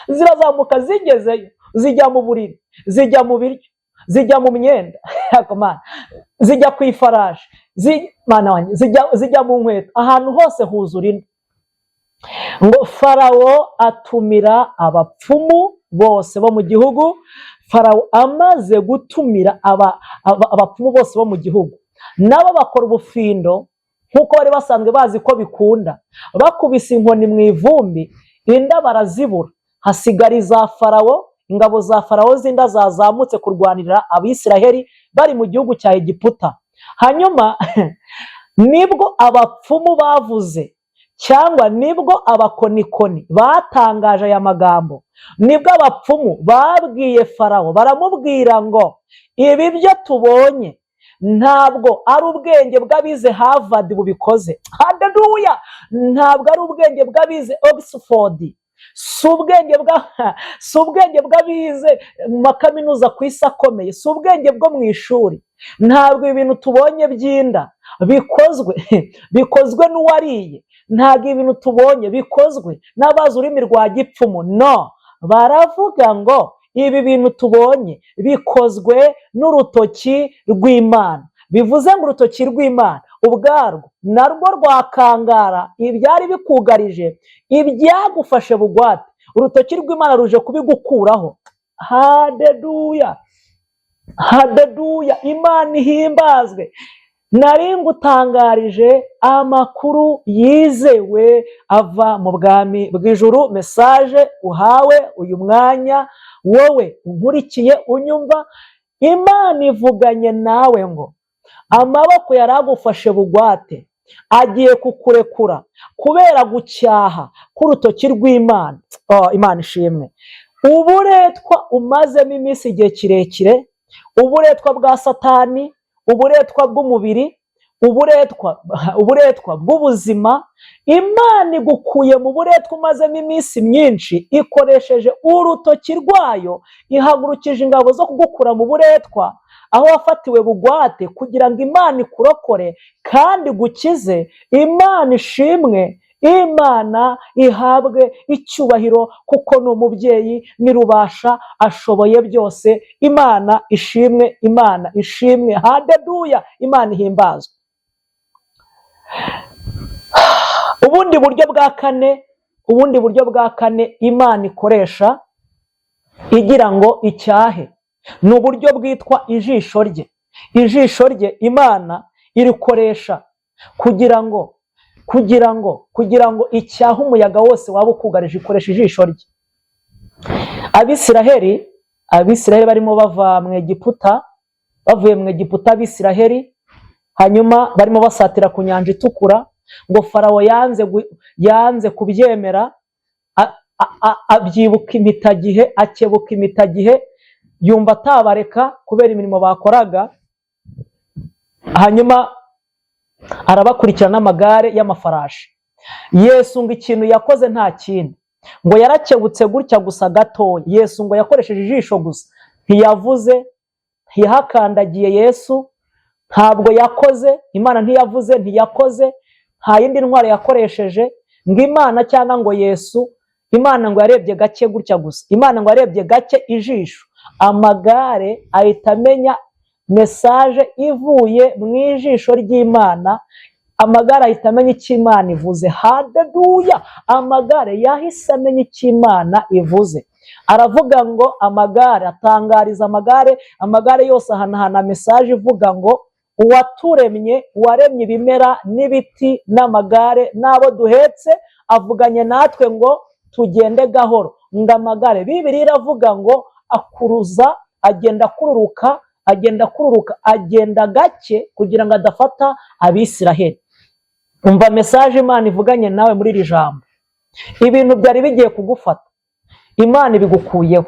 Speaker 1: Zirazamuka, zigezeyo zijya mu buriri, zijya mu biryo, zijya mu myenda. Ariko Mana, zijya ku ifarashi, Mana wanjye, zijya mu nkweto, ahantu hose huzura inda. Ngo Farawo atumira abapfumu bose bo mu gihugu. Farawo amaze gutumira abapfumu bose bo mu gihugu, nabo bakora ubufindo nk'uko bari basanzwe bazi ko bikunda. Bakubise inkoni mu ivumbi, inda barazibura, hasigara iza Farawo. Ingabo za Farawo z'inda zazamutse kurwanirira Abisiraheli bari mu gihugu cya Egiputa. Hanyuma nibwo abapfumu bavuze, cyangwa nibwo abakonikoni batangaje aya magambo, nibwo abapfumu babwiye Farawo, baramubwira ngo: "Ibi byo tubonye ntabwo ari ubwenge bw'abize Harvard bubikoze." Haleluya! Ntabwo ari ubwenge bw'abize Oxford, si ubwenge bw'abize mu makaminuza ku isi akomeye, si ubwenge bwo mu ishuri. Ntabwo ibintu tubonye by'inda bikozwe n'uwariye, ntabwo ibintu tubonye bikozwe n'abazi ururimi rwa gipfumu. No baravuga ngo ibi bintu tubonye bikozwe n'urutoki rw'Imana. Bivuze ngo urutoki rw'Imana ubwarwo narwo rwakangara ibyari bikugarije, ibyagufashe bugwate. Urutoki rw'Imana ruje kubigukuraho. Haleluya, haleluya, Imana ihimbazwe. Nari ngutangarije amakuru yizewe ava mu bwami bw'ijuru. Message uhawe uyu mwanya, wowe unkurikiye unyumva, Imana ivuganye nawe ngo amaboko yari agufashe bugwate agiye kukurekura kubera gucyaha k'urutoki rw'Imana. Oh, Imana ishimwe. Uburetwa umazemo iminsi, igihe kirekire, uburetwa bwa Satani, uburetwa bw'umubiri, uburetwa bw'ubuzima, Imana igukuye mu buretwa umazemo iminsi myinshi ikoresheje urutoki rwayo. Ihagurukije ingabo zo kugukura mu buretwa aho wafatiwe bugwate, kugira ngo Imana ikurokore kandi igukize. Imana ishimwe, Imana ihabwe icyubahiro, kuko ni umubyeyi, ni rubasha, ashoboye byose. Imana ishimwe, Imana ishimwe, hadeduya, Imana ihimbazwe. Ubundi buryo bwa kane Imana ikoresha igira ngo icyahe ni uburyo bwitwa ijisho rye. Ijisho rye Imana irikoresha kugira ngo icyahe umuyaga wose waba ukugarije. Ikoresha ijisho rye. Abisiraheli barimo bava mu Egiputa, bavuye mu Egiputa Abisiraheli, hanyuma barimo basatira ku Nyanja Itukura, ngo Farawo yanze kubyemera, abyibuka impitagihe, akebuka impitagihe, yumva atabareka kubera imirimo bakoraga. Hanyuma arabakurikira n'amagare y'amafarashi. Yesu ngo ikintu yakoze nta kindi, ngo yarakebutse gutya gusa gatoya. Yesu ngo yakoresheje ijisho gusa, ntiyavuze, ntiyahakandagiye. Yesu ntabwo yakoze, Imana ntiyavuze, ntiyakoze, nta yindi ntwaro yakoresheje ngo Imana cyangwa ngo Yesu. Imana ngo yarebye gake gutya gusa, Imana ngo yarebye gake ijisho, amagare ahita amenya message ivuye mu ijisho ry'Imana. Amagare ahita amenya icyo Imana ivuze. Hadeduya! Amagare yahise amenya icyo Imana ivuze. Aravuga ngo amagare, atangariza amagare, amagare yose ahanahana message ivuga ngo uwaturemye, uwaremye ibimera n'ibiti n'amagare n'abo duhetse, avuganye natwe ngo tugende gahoro. Ngo amagare, Bibiliya iravuga ngo akuruza, agenda akururuka, agenda akururuka, agenda gake kugira ngo adafata Abisiraheli. Umva message Imana ivuganye nawe muri iri jambo: ibintu byari bigiye kugufata, Imana ibigukuyeho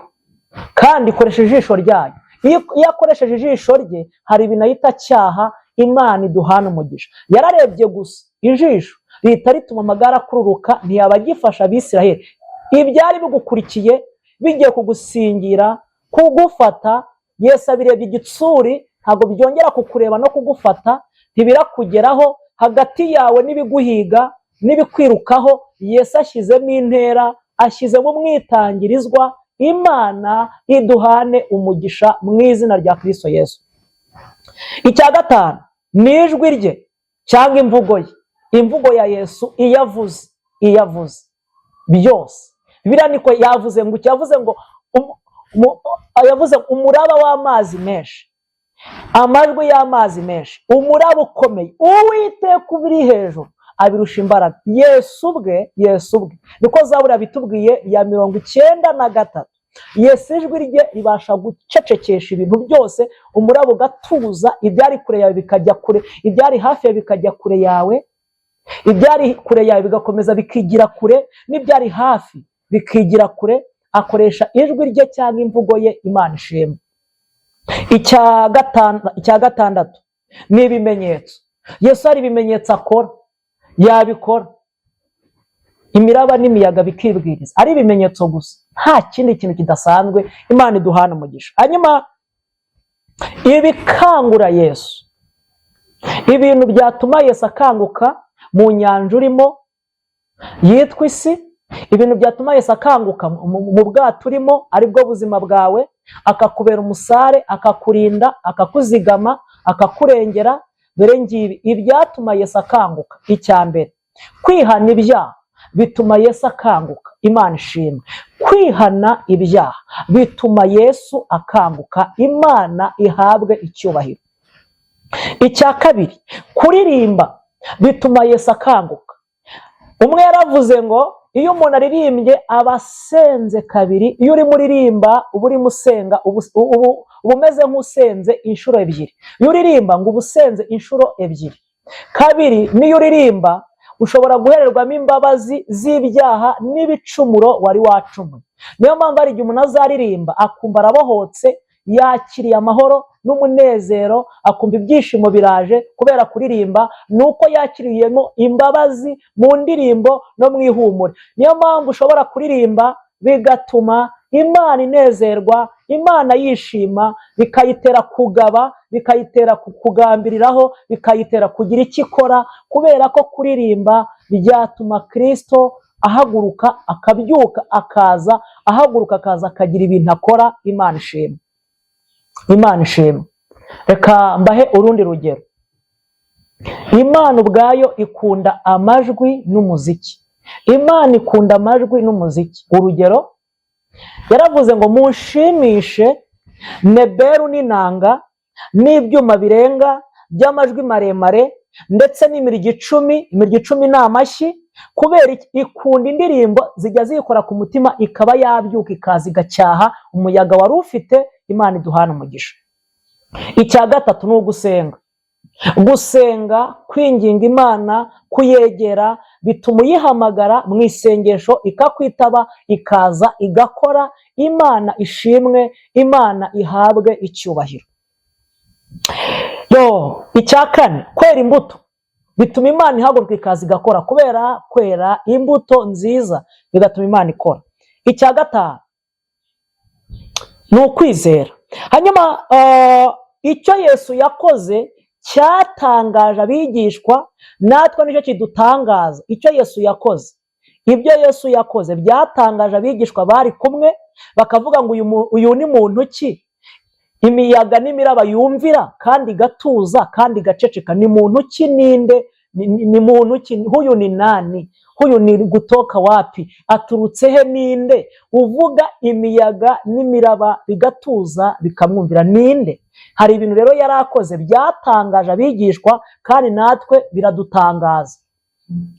Speaker 1: kandi ikoresha ijisho ryayo. Iyo akoresheje ijisho rye, hari ibintu ahita acyaha. Imana iduhana umugisha. Yararebye gusa, ijisho rihita rituma amagare akururuka, ntiyaba agifasha Abisiraheli. Ibyari bigukurikiye bigiye kugusingira, kugufata, Yesu abirebye igitsuri, ntabwo byongera kukureba no kugufata, ntibirakugeraho. Hagati yawe n'ibiguhiga n'ibikwirukaho, Yesu ashyizemo intera, ashyizemo umwitangirizwa. Imana iduhane umugisha mu izina rya Kristo Yesu. Icya gatanu ni ijwi rye cyangwa imvugo ye. Imvugo ya Yesu, iyo avuze, iyo avuze byose, biriya niko yavuze ngo yavuze ngo yavuze umuraba w'amazi menshi, amajwi y'amazi menshi, umuraba ukomeye, Uwiteka ubiri hejuru abirusha imbaraga. Yesu ubwe, Yesu ubwe, niko Zaburi yabitubwiye ya 93. Yesu ijwi rye ribasha gucecekesha ibintu byose, umuraba ugatuza, ibyari kure yawe bikajya kure, ibyari hafi yawe bikajya kure yawe, ibyari kure yawe bigakomeza bikigira kure, n'ibyari hafi bikigira kure. Akoresha ijwi rye cyangwa imvugo ye. Imana ishimwe. Icya gatandatu ni ibimenyetso. Yesu hari ibimenyetso akora, yabikora imiraba n'imiyaga bikibwiriza, ari ibimenyetso gusa, nta kindi kintu kidasanzwe. Imana iduhana umugisha. Hanyuma ibikangura Yesu, ibintu byatuma Yesu akanguka mu nyanja urimo yitwa isi, ibintu byatuma Yesu akanguka mu bwato urimo, aribwo buzima bwawe, akakubera umusare, akakurinda, akakuzigama, akakurengera. Dore ngibi ibyatuma Yesu akanguka. Icya mbere, kwihana ibyaha bituma Yesu akanguka. Imana ishimwe. Kwihana ibyaha bituma Yesu akanguka. Imana ihabwe icyubahiro. Icya kabiri, kuririmba bituma Yesu akanguka. Umwe yaravuze ngo iyo umuntu aririmbye aba asenze kabiri. Iyo urimo uririmba uba urimo usenga, uba umeze nk'usenze inshuro ebyiri. Iyo uririmba ngo uba usenze inshuro ebyiri. Kabiri, niyo uririmba ushobora guhererwamo imbabazi z'ibyaha n'ibicumuro wari wacumuye. Niyo mpamvu hari igihe umuntu azaririmba akumva arabohotse, yakiriye amahoro n'umunezero, akumva ibyishimo biraje kubera kuririmba, ni uko yakiriyemo imbabazi mu ndirimbo no mu ihumure. Niyo mpamvu ushobora kuririmba bigatuma Imana inezerwa, Imana yishima, bikayitera kugaba, bikayitera kugambiriraho, bikayitera kugira icyo ikora, kubera ko kuririmba byatuma Kirisito ahaguruka, akabyuka, akaza, ahaguruka, akaza akagira ibintu akora. Imana ishimwe, Imana ishimwe. Reka mbahe urundi rugero. Imana ubwayo ikunda amajwi n'umuziki. Imana ikunda amajwi n'umuziki. Urugero, yaravuze ngo munshimishe neberu n'inanga n'ibyuma birenga by'amajwi maremare, ndetse n'imirya 10. Imirya 10 ni amashyi. Kubera iki? Ikunda indirimbo, zijya ziyikora ku mutima, ikaba yabyuka ikaza igacyaha umuyaga wari ufite. Imana iduhana umugisha. Icya gatatu ni ugusenga. Gusenga, kwinginga Imana, kuyegera, bituma uyihamagara mu isengesho ikakwitaba, ikaza igakora. Imana ishimwe, Imana ihabwe icyubahiro. Yo, icya kane, kwera imbuto bituma Imana ihaguruka ikaza igakora. Kubera kwera imbuto nziza bigatuma Imana ikora. Icya gatanu ni ukwizera. Hanyuma icyo Yesu yakoze cyatangaje abigishwa, natwe nicyo kidutangaza. Icyo Yesu yakoze, ibyo Yesu yakoze byatangaje abigishwa bari kumwe, bakavuga ngo uyu ni muntu ki imiyaga n'imiraba yumvira kandi igatuza kandi igaceceka? Ni muntu ki? Ninde? Ni muntu ki? Huyu ni nani? Huyu ni gutoka wapi? Aturutse he? Ninde uvuga imiyaga n'imiraba bigatuza bikamwumvira? Ninde? Hari ibintu rero yari akoze byatangaje abigishwa, kandi natwe biradutangaza.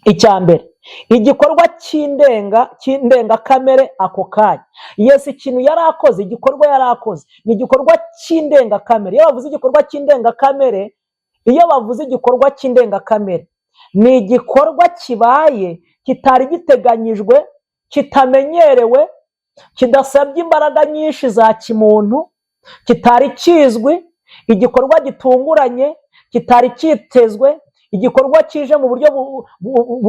Speaker 1: Icya mbere, igikorwa cy'indengakamere ako kanya. Yesu ikintu yari akoze, igikorwa yari akoze ni igikorwa cy'indengakamere. Iyo bavuze igikorwa cy'indengakamere, iyo bavuze igikorwa cy'indengakamere, ni igikorwa kibaye kitari giteganyijwe, kitamenyerewe, kidasabye imbaraga nyinshi za kimuntu, kitari kizwi, igikorwa gitunguranye, kitari cyitezwe, igikorwa kije mu buryo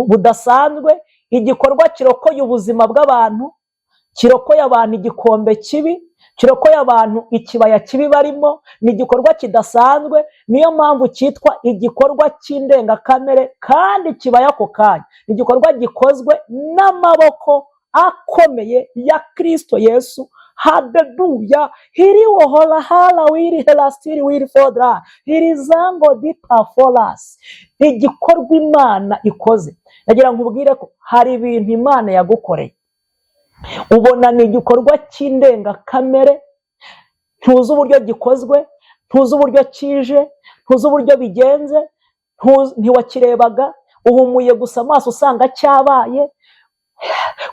Speaker 1: budasanzwe, igikorwa kirokoye ubuzima bw'abantu, kirokoye abantu igikombe kibi, kirokoye abantu ikibaya kibi barimo. Ni igikorwa kidasanzwe, niyo mpamvu cyitwa igikorwa cy'indengakamere kandi kibaye ako kanya. Igikorwa gikozwe n'amaboko akomeye ya Kristo Yesu. Haleluya! Hiriwo hola hala wiri helasitiri wiri fodra hirizango dipa forasi. Igikorwa Imana ikoze, ndagira ngo ubwire ko hari ibintu Imana yagukoreye ubona ni igikorwa cy'indengakamere. Ntuzi uburyo gikozwe, ntuzi uburyo kije, ntuzi uburyo bigenze, ntiwakirebaga, uhumuye gusa amaso usanga cyabaye,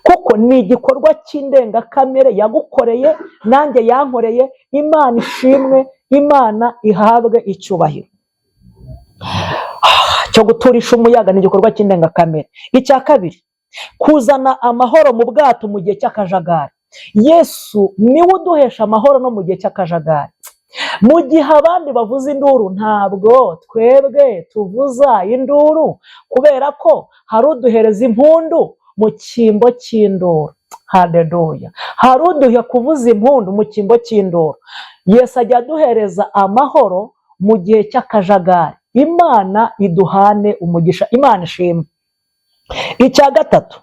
Speaker 1: kuko ni igikorwa cy'indengakamere yagukoreye, nanjye yankoreye. Imana ishimwe, Imana ihabwe icyubahiro. Cyo guturisha umuyaga ni igikorwa cy'indengakamere. Icya kabiri, kuzana amahoro mu bwato mu gihe cy'akajagari. Yesu niwe uduhesha amahoro no mu gihe cy'akajagari. Mu gihe abandi bavuza induru, ntabwo twebwe tuvuza induru, kubera ko hari uduhereza impundu mu cyimbo cy'induru. Haleluya! Hari uduha kuvuza impundu mu cyimbo cy'induru. Yesu ajya aduhereza amahoro mu gihe cy'akajagari. Imana iduhane umugisha, Imana ishimwe. Icya gatatu,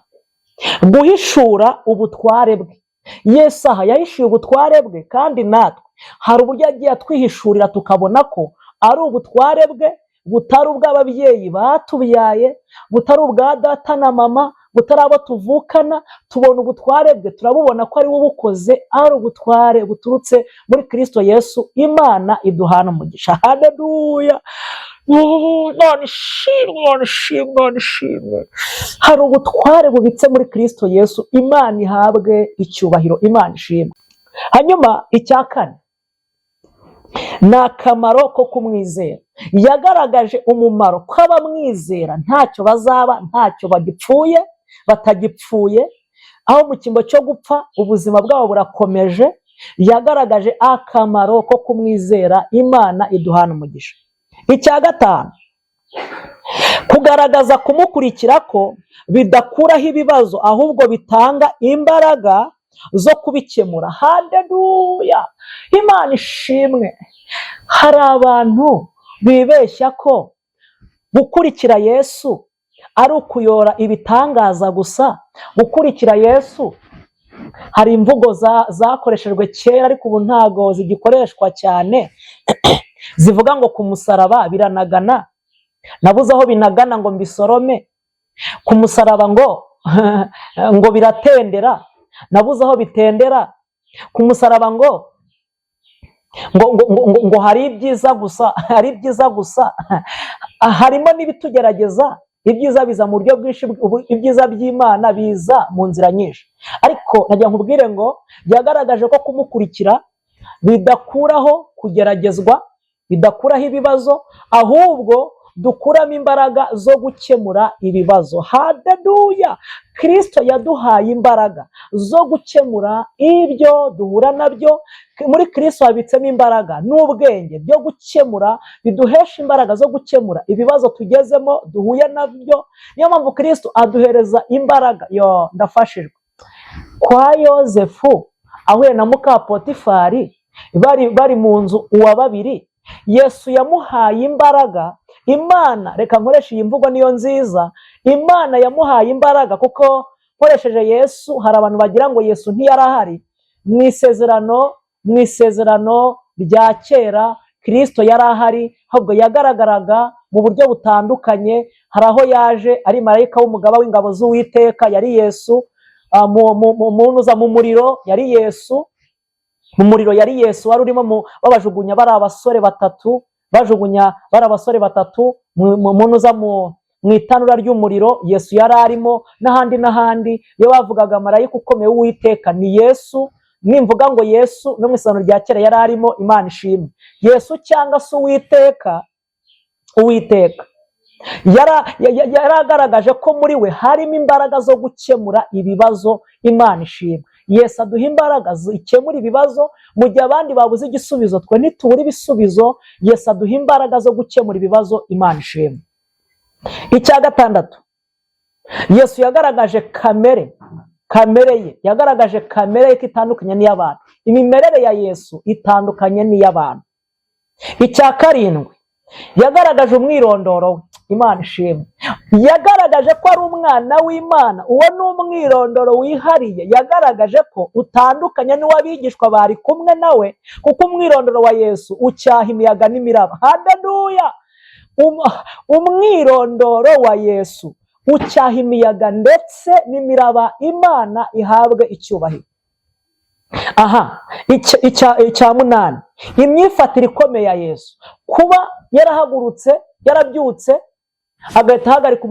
Speaker 1: guhishura ubutware bwe. Yesu aha yahishuye ubutware bwe, kandi natwe hari uburyo yagiye atwihishurira tukabona ko ari ubutware bwe, butari ubw'ababyeyi batubyaye, butari ubwa data na mama, Butari abo tuvukana. Tubona ubutware bwe, turabubona ko ari we ubukoze, ari ubutware buturutse muri Kristo Yesu. Imana iduhana umugisha. Haleluya! Imana ishimwe, Imana ishimwe, Imana ishimwe. Hari ubutware bubitse muri Kristo Yesu. Imana ihabwe icyubahiro, Imana ishimwe. Hanyuma icya kane ni akamaro ko kumwizera. Yagaragaje umumaro ko abamwizera ntacyo bazaba, ntacyo bagipfuye, batagipfuye, aho mu cyimbo cyo gupfa ubuzima bwabo burakomeje. Yagaragaje akamaro ko kumwizera. Imana iduhana umugisha. Icya gatanu, kugaragaza kumukurikira ko bidakuraho ibibazo, ahubwo bitanga imbaraga zo kubikemura. Haleluya, Imana ishimwe. Hari abantu bibeshya ko gukurikira Yesu ari ukuyora ibitangaza gusa. Gukurikira Yesu, hari imvugo zakoreshejwe kera ariko ubu ntago zigikoreshwa cyane, zivuga ngo ku musaraba biranagana. Nabuze aho binagana ngo mbisorome. Ku musaraba ngo biratendera. Nabuze aho bitendera. Ku musaraba ngo hari ibyiza gusa, hari ibyiza gusa. Harimo n'ibitugerageza. Ibyiza biza mu buryo bwinshi, ibyiza by'Imana biza mu nzira nyinshi. Ariko nagira nkubwire ngo yagaragaje ko kumukurikira bidakuraho kugeragezwa, bidakuraho ibibazo, ahubwo dukuramo imbaraga zo gukemura ibibazo. Haleluya! Kirisito yaduhaye imbaraga zo gukemura ibyo duhura nabyo. Muri Kirisito habitsemo imbaraga n'ubwenge byo gukemura, biduhesha imbaraga zo gukemura ibibazo tugezemo, duhuye nabyo. Niyo mpamvu Kirisito aduhereza imbaraga. Yo, ndafashijwe. Kwa Yozefu ahuye na muka Potifari, bari mu nzu uwa babiri, Yesu yamuhaye imbaraga. Imana, reka nkoreshe iyi mvugo, niyo nziza. Imana yamuhaye imbaraga, kuko nkoresheje Yesu hari abantu bagira ngo Yesu ntiyari ahari mu Isezerano rya Kera. Kirisito yari ahari, ahubwo yagaragaraga mu buryo butandukanye. Hari aho yaje ari marayika w'umugaba w'ingabo z'Uwiteka, yari Yesu. Mu muriro yari Yesu, mu muriro yari Yesu wari urimo babajugunya bari abasore batatu, bajugunya bari abasore batatu mu mu itanura ry'umuriro, Yesu yari arimo. N'ahandi n'ahandi, iyo bavugaga marayika ukomeye w'Uwiteka ni Yesu. Nimvuga ngo Yesu, no mu Isezerano rya Kera yari arimo. Imana ishimwe. Yesu cyangwa se Uwiteka, Uwiteka yaragaragaje ko muri we harimo imbaraga zo gukemura ibibazo. Imana ishimwe. Yesu aduha imbaraga zikemura ibibazo. Mu gihe abandi babuze igisubizo, twe ntitubura ibisubizo. Yesu aduha imbaraga zo gukemura ibibazo. Imana ishimwe. Icya gatandatu, Yesu yagaragaje kamere ye. Yagaragaje kamere ye ko itandukanye n'iy'abantu. Imimerere ya Yesu itandukanye n'iy'abantu. Icya karindwi, yagaragaje umwirondoro we. Imana ishimwe. Yagaragaje ko ari umwana w'Imana. Uwo ni umwirondoro wihariye yagaragaje ko utandukanye n'uw'abigishwa bari kumwe nawe, kuko umwirondoro wa Yesu ucyaha imiyaga n'imiraba. Haleluya! Umwirondoro wa Yesu ucyaha imiyaga ndetse n'imiraba. Imana ihabwe icyubahiro. Aha, icya munani, imyifatire ikomeye ya Yesu. Kuba yarahagurutse, yarabyutse, agahita ahagarika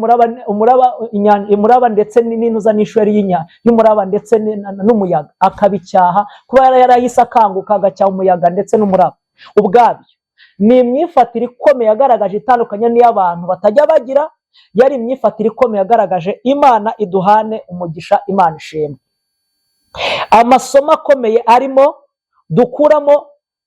Speaker 1: umuraba ndetse n'intuza n'ishuri y'umuraba ndetse n'umuyaga, akabicyaha. Kuba yarahise akanguka agacyaha umuyaga ndetse n'umuraba, ubwabyo ni imyifatire ikomeye yagaragaje, itandukanye n'iy'abantu batajya bagira. Yari imyifatire ikomeye yagaragaje. Imana iduhane umugisha, Imana ishimwe. Amasomo akomeye arimo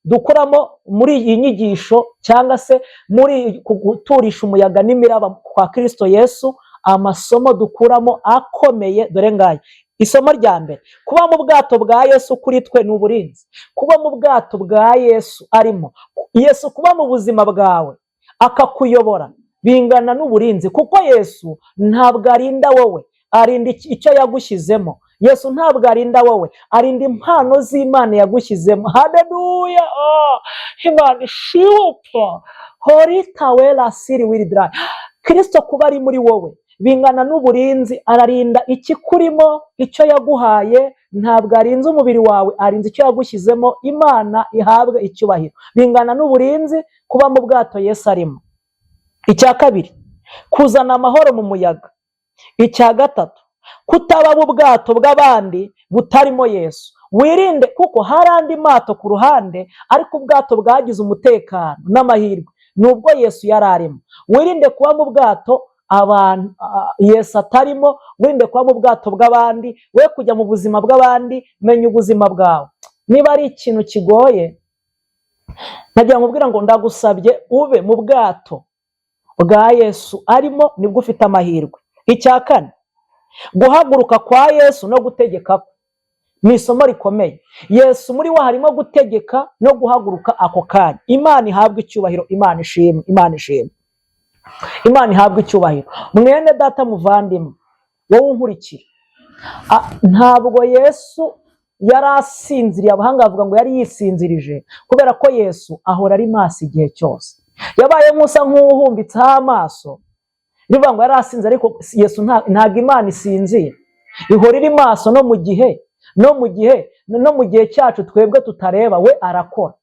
Speaker 1: dukuramo muri iyi nyigisho cyangwa se muri guturisha umuyaga n'imiraba kwa Kirisito Yesu, amasomo dukuramo akomeye dore ngaya. Isomo rya mbere: kuba mu bwato bwa Yesu kuri twe ni uburinzi. Kuba mu bwato bwa Yesu arimo, Yesu kuba mu buzima bwawe akakuyobora bingana n'uburinzi, kuko Yesu ntabwo arinda wowe, arinda icyo yagushyizemo. Yesu ntabwo arinda wowe, arinda impano z'Imana yagushyizemo. Haleluya! Oh, Imana ishibuka horita wera siri wiridirayi. Kirisito kuba ari muri wowe. Bingana n'uburinzi. Ararinda ikikurimo, icyo yaguhaye. Ntabwo arinze umubiri wawe, arinze icyo yagushyizemo. Imana ihabwe icyubahiro. Bingana n'uburinzi kuba mu bwato Yesu arimo. Icya kabiri, kuzana amahoro mu muyaga. Icya gatatu, kutaba mu bwato bw'abandi butarimo Yesu. Wirinde, kuko hari andi mato ku ruhande, ariko ubwato bwagize umutekano n'amahirwe ni ubwo Yesu yari arimo. Wirinde kuba mu bwato abantu Yesu atarimo. Wirinde kuba mu bwato bw'abandi. We kujya mu buzima bw'abandi, menya ubuzima bwawe. Niba ari ikintu kigoye, nagira ngo ubwira ngo ndagusabye ube mu bwato bwa Yesu arimo, nibwo ufite amahirwe. Icya kane, guhaguruka kwa Yesu no gutegeka kwe ni isomo rikomeye. Yesu muri we harimo gutegeka no guhaguruka ako kanya. Imana ihabwe icyubahiro, Imana ishimwe, Imana ishimwe, Imana ihabwe icyubahiro. Mwene data, muvandimwe, wowe unkurikira, ntabwo Yesu yari asinziriye. Abahanga bavuga ngo yari yisinzirije, kubera ko Yesu ahora ari maso igihe cyose. Yabaye nk'usa nk'uhumbitseho amaso, bivuga ngo yari asinze, ariko Yesu ntabwo Imana isinzira, ihora iri maso. No mu gihe cyacu twebwe tutareba, we arakora.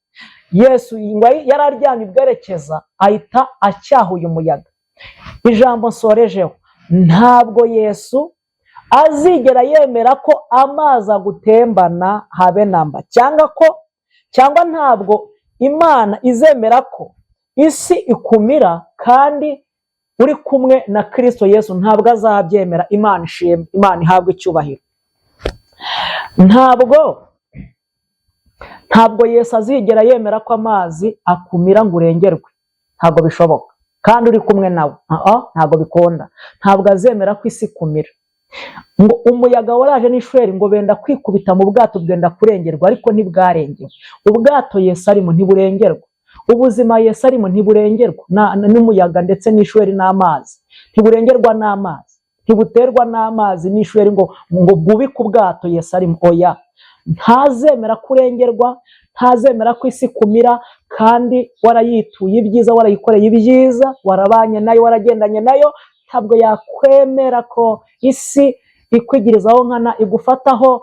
Speaker 1: Yesu ngo yari aryamye ubwerekeza, ahita acyaha uyu muyaga. Ijambo nsorejeho: ntabwo Yesu azigera yemera ko amazi agutembana, habe namba, cyangwa ntabwo Imana izemera ko isi ikumira kandi uri kumwe na Kirisito Yesu. Ntabwo azabyemera. Imana ishimwe, Imana ihabwe icyubahiro. Ntabwo Yesu azigera yemera ko amazi akumira ngo urengerwe. Ntabwo bishoboka kandi uri kumwe nawe. Ntabwo bikunda. Ntabwo azemera ko isi ikumira. Ngo umuyaga waraje n'ishweri, ngo benda kwikubita mu bwato, bwenda kurengerwa, ariko ntibwarengewe. Ubwato Yesu arimo ntiburengerwa. Ubuzima Yesu arimo ntiburengerwa n'umuyaga ndetse n'ishweri n'amazi. Ntiburengerwa n'amazi, ntibuterwa n'amazi n'ishweri ngo bwubike ubwato Yesu arimo. Oya, ntazemera ko urengerwa, ntazemera ko isi ikumira kandi warayituye ibyiza, warayikoreye ibyiza, warabanye nayo, waragendanye nayo. Ntabwo yakwemera ko isi ikwigirizaho nkana, igufataho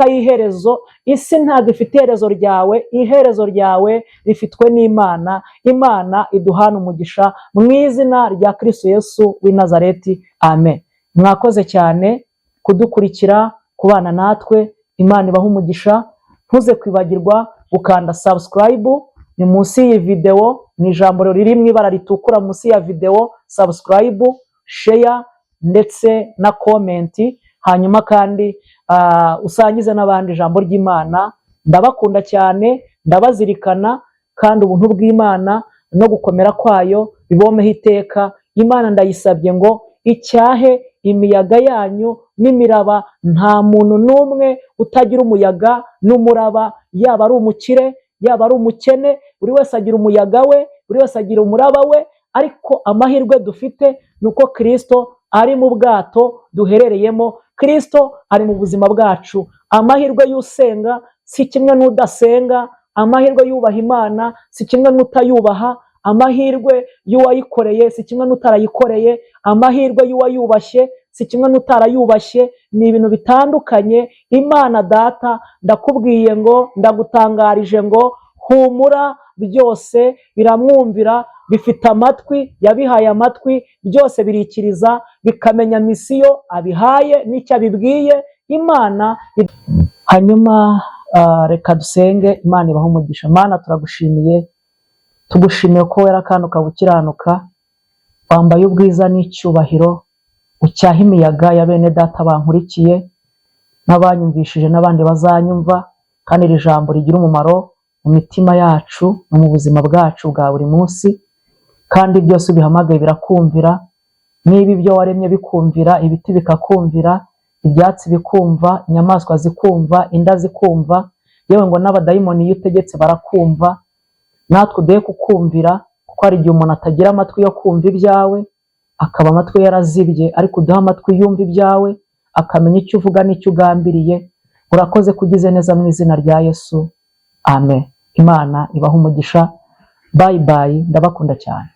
Speaker 1: iherezo. Isi ntabwo ifite iherezo ryawe, iherezo ryawe rifitwe n'Imana. Imana iduhana umugisha mu izina rya Kristo Yesu w'i Nazareti, amen. Mwakoze cyane kudukurikira, kubana natwe. Imana ibahe umugisha. Ntuze kwibagirwa gukanda subscribe, ni munsi y'iyi videwo, ni ijambo riri mu ibara ritukura munsi ya videwo. Subscribe, share ndetse na comment, hanyuma kandi usangize n'abandi ijambo ry'Imana. Ndabakunda cyane, ndabazirikana, kandi ubuntu bw'Imana no gukomera kwayo bibomeho iteka. Imana ndayisabye ngo icyahe imiyaga yanyu n'imiraba. Nta muntu n'umwe utagira umuyaga n'umuraba, yaba ari umukire, yaba ari umukene. Buri wese agira umuyaga we, buri wese agira umuraba we, ariko amahirwe dufite ni uko Kirisito ari mu bwato duherereyemo, Kirisito ari mu buzima bwacu. Amahirwe y'usenga si kimwe n'udasenga, amahirwe yubaha Imana si kimwe n'utayubaha, amahirwe y'uwayikoreye si kimwe n'utarayikoreye, amahirwe y'uwayubashye si kimwe n'utarayubashye. Ni ibintu bitandukanye. Imana Data, ndakubwiye ngo, ndagutangarije ngo humura, byose biramwumvira, bifite amatwi, yabihaye amatwi, byose birikiriza, bikamenya mission abihaye n'icyo abibwiye. Imana. Hanyuma reka dusenge. Imana ibahe umugisha. Mana, turagushimiye, tugushimiye ko wera kandi ukaba ukiranuka, wambaye ubwiza n'icyubahiro. Ucyaha imiyaga ya bene data bankurikiye n'abanyumvishije n'abandi bazanyumva, kandi iri jambo rigira umumaro mu mitima yacu no mu buzima bwacu bwa buri munsi. Kandi byose ubihamagaye birakumvira. Niba ibyo waremye bikumvira, ibiti bikakumvira, ibyatsi bikumva, inyamaswa zikumva, inda zikumva, yewe ngo n'abadayimoni iyo utegetse barakumva, natwe uduhe kukumvira, kuko hari igihe umuntu atagira amatwi yo kumva ibyawe, akaba amatwi ye yarazibye, ariko uduhe amatwi yumva ibyawe, akamenya icyo uvuga n'icyo ugambiriye. Urakoze ko ugize neza, mu izina rya Yesu, amen. Imana ibahe umugisha. Bye bye, ndabakunda cyane.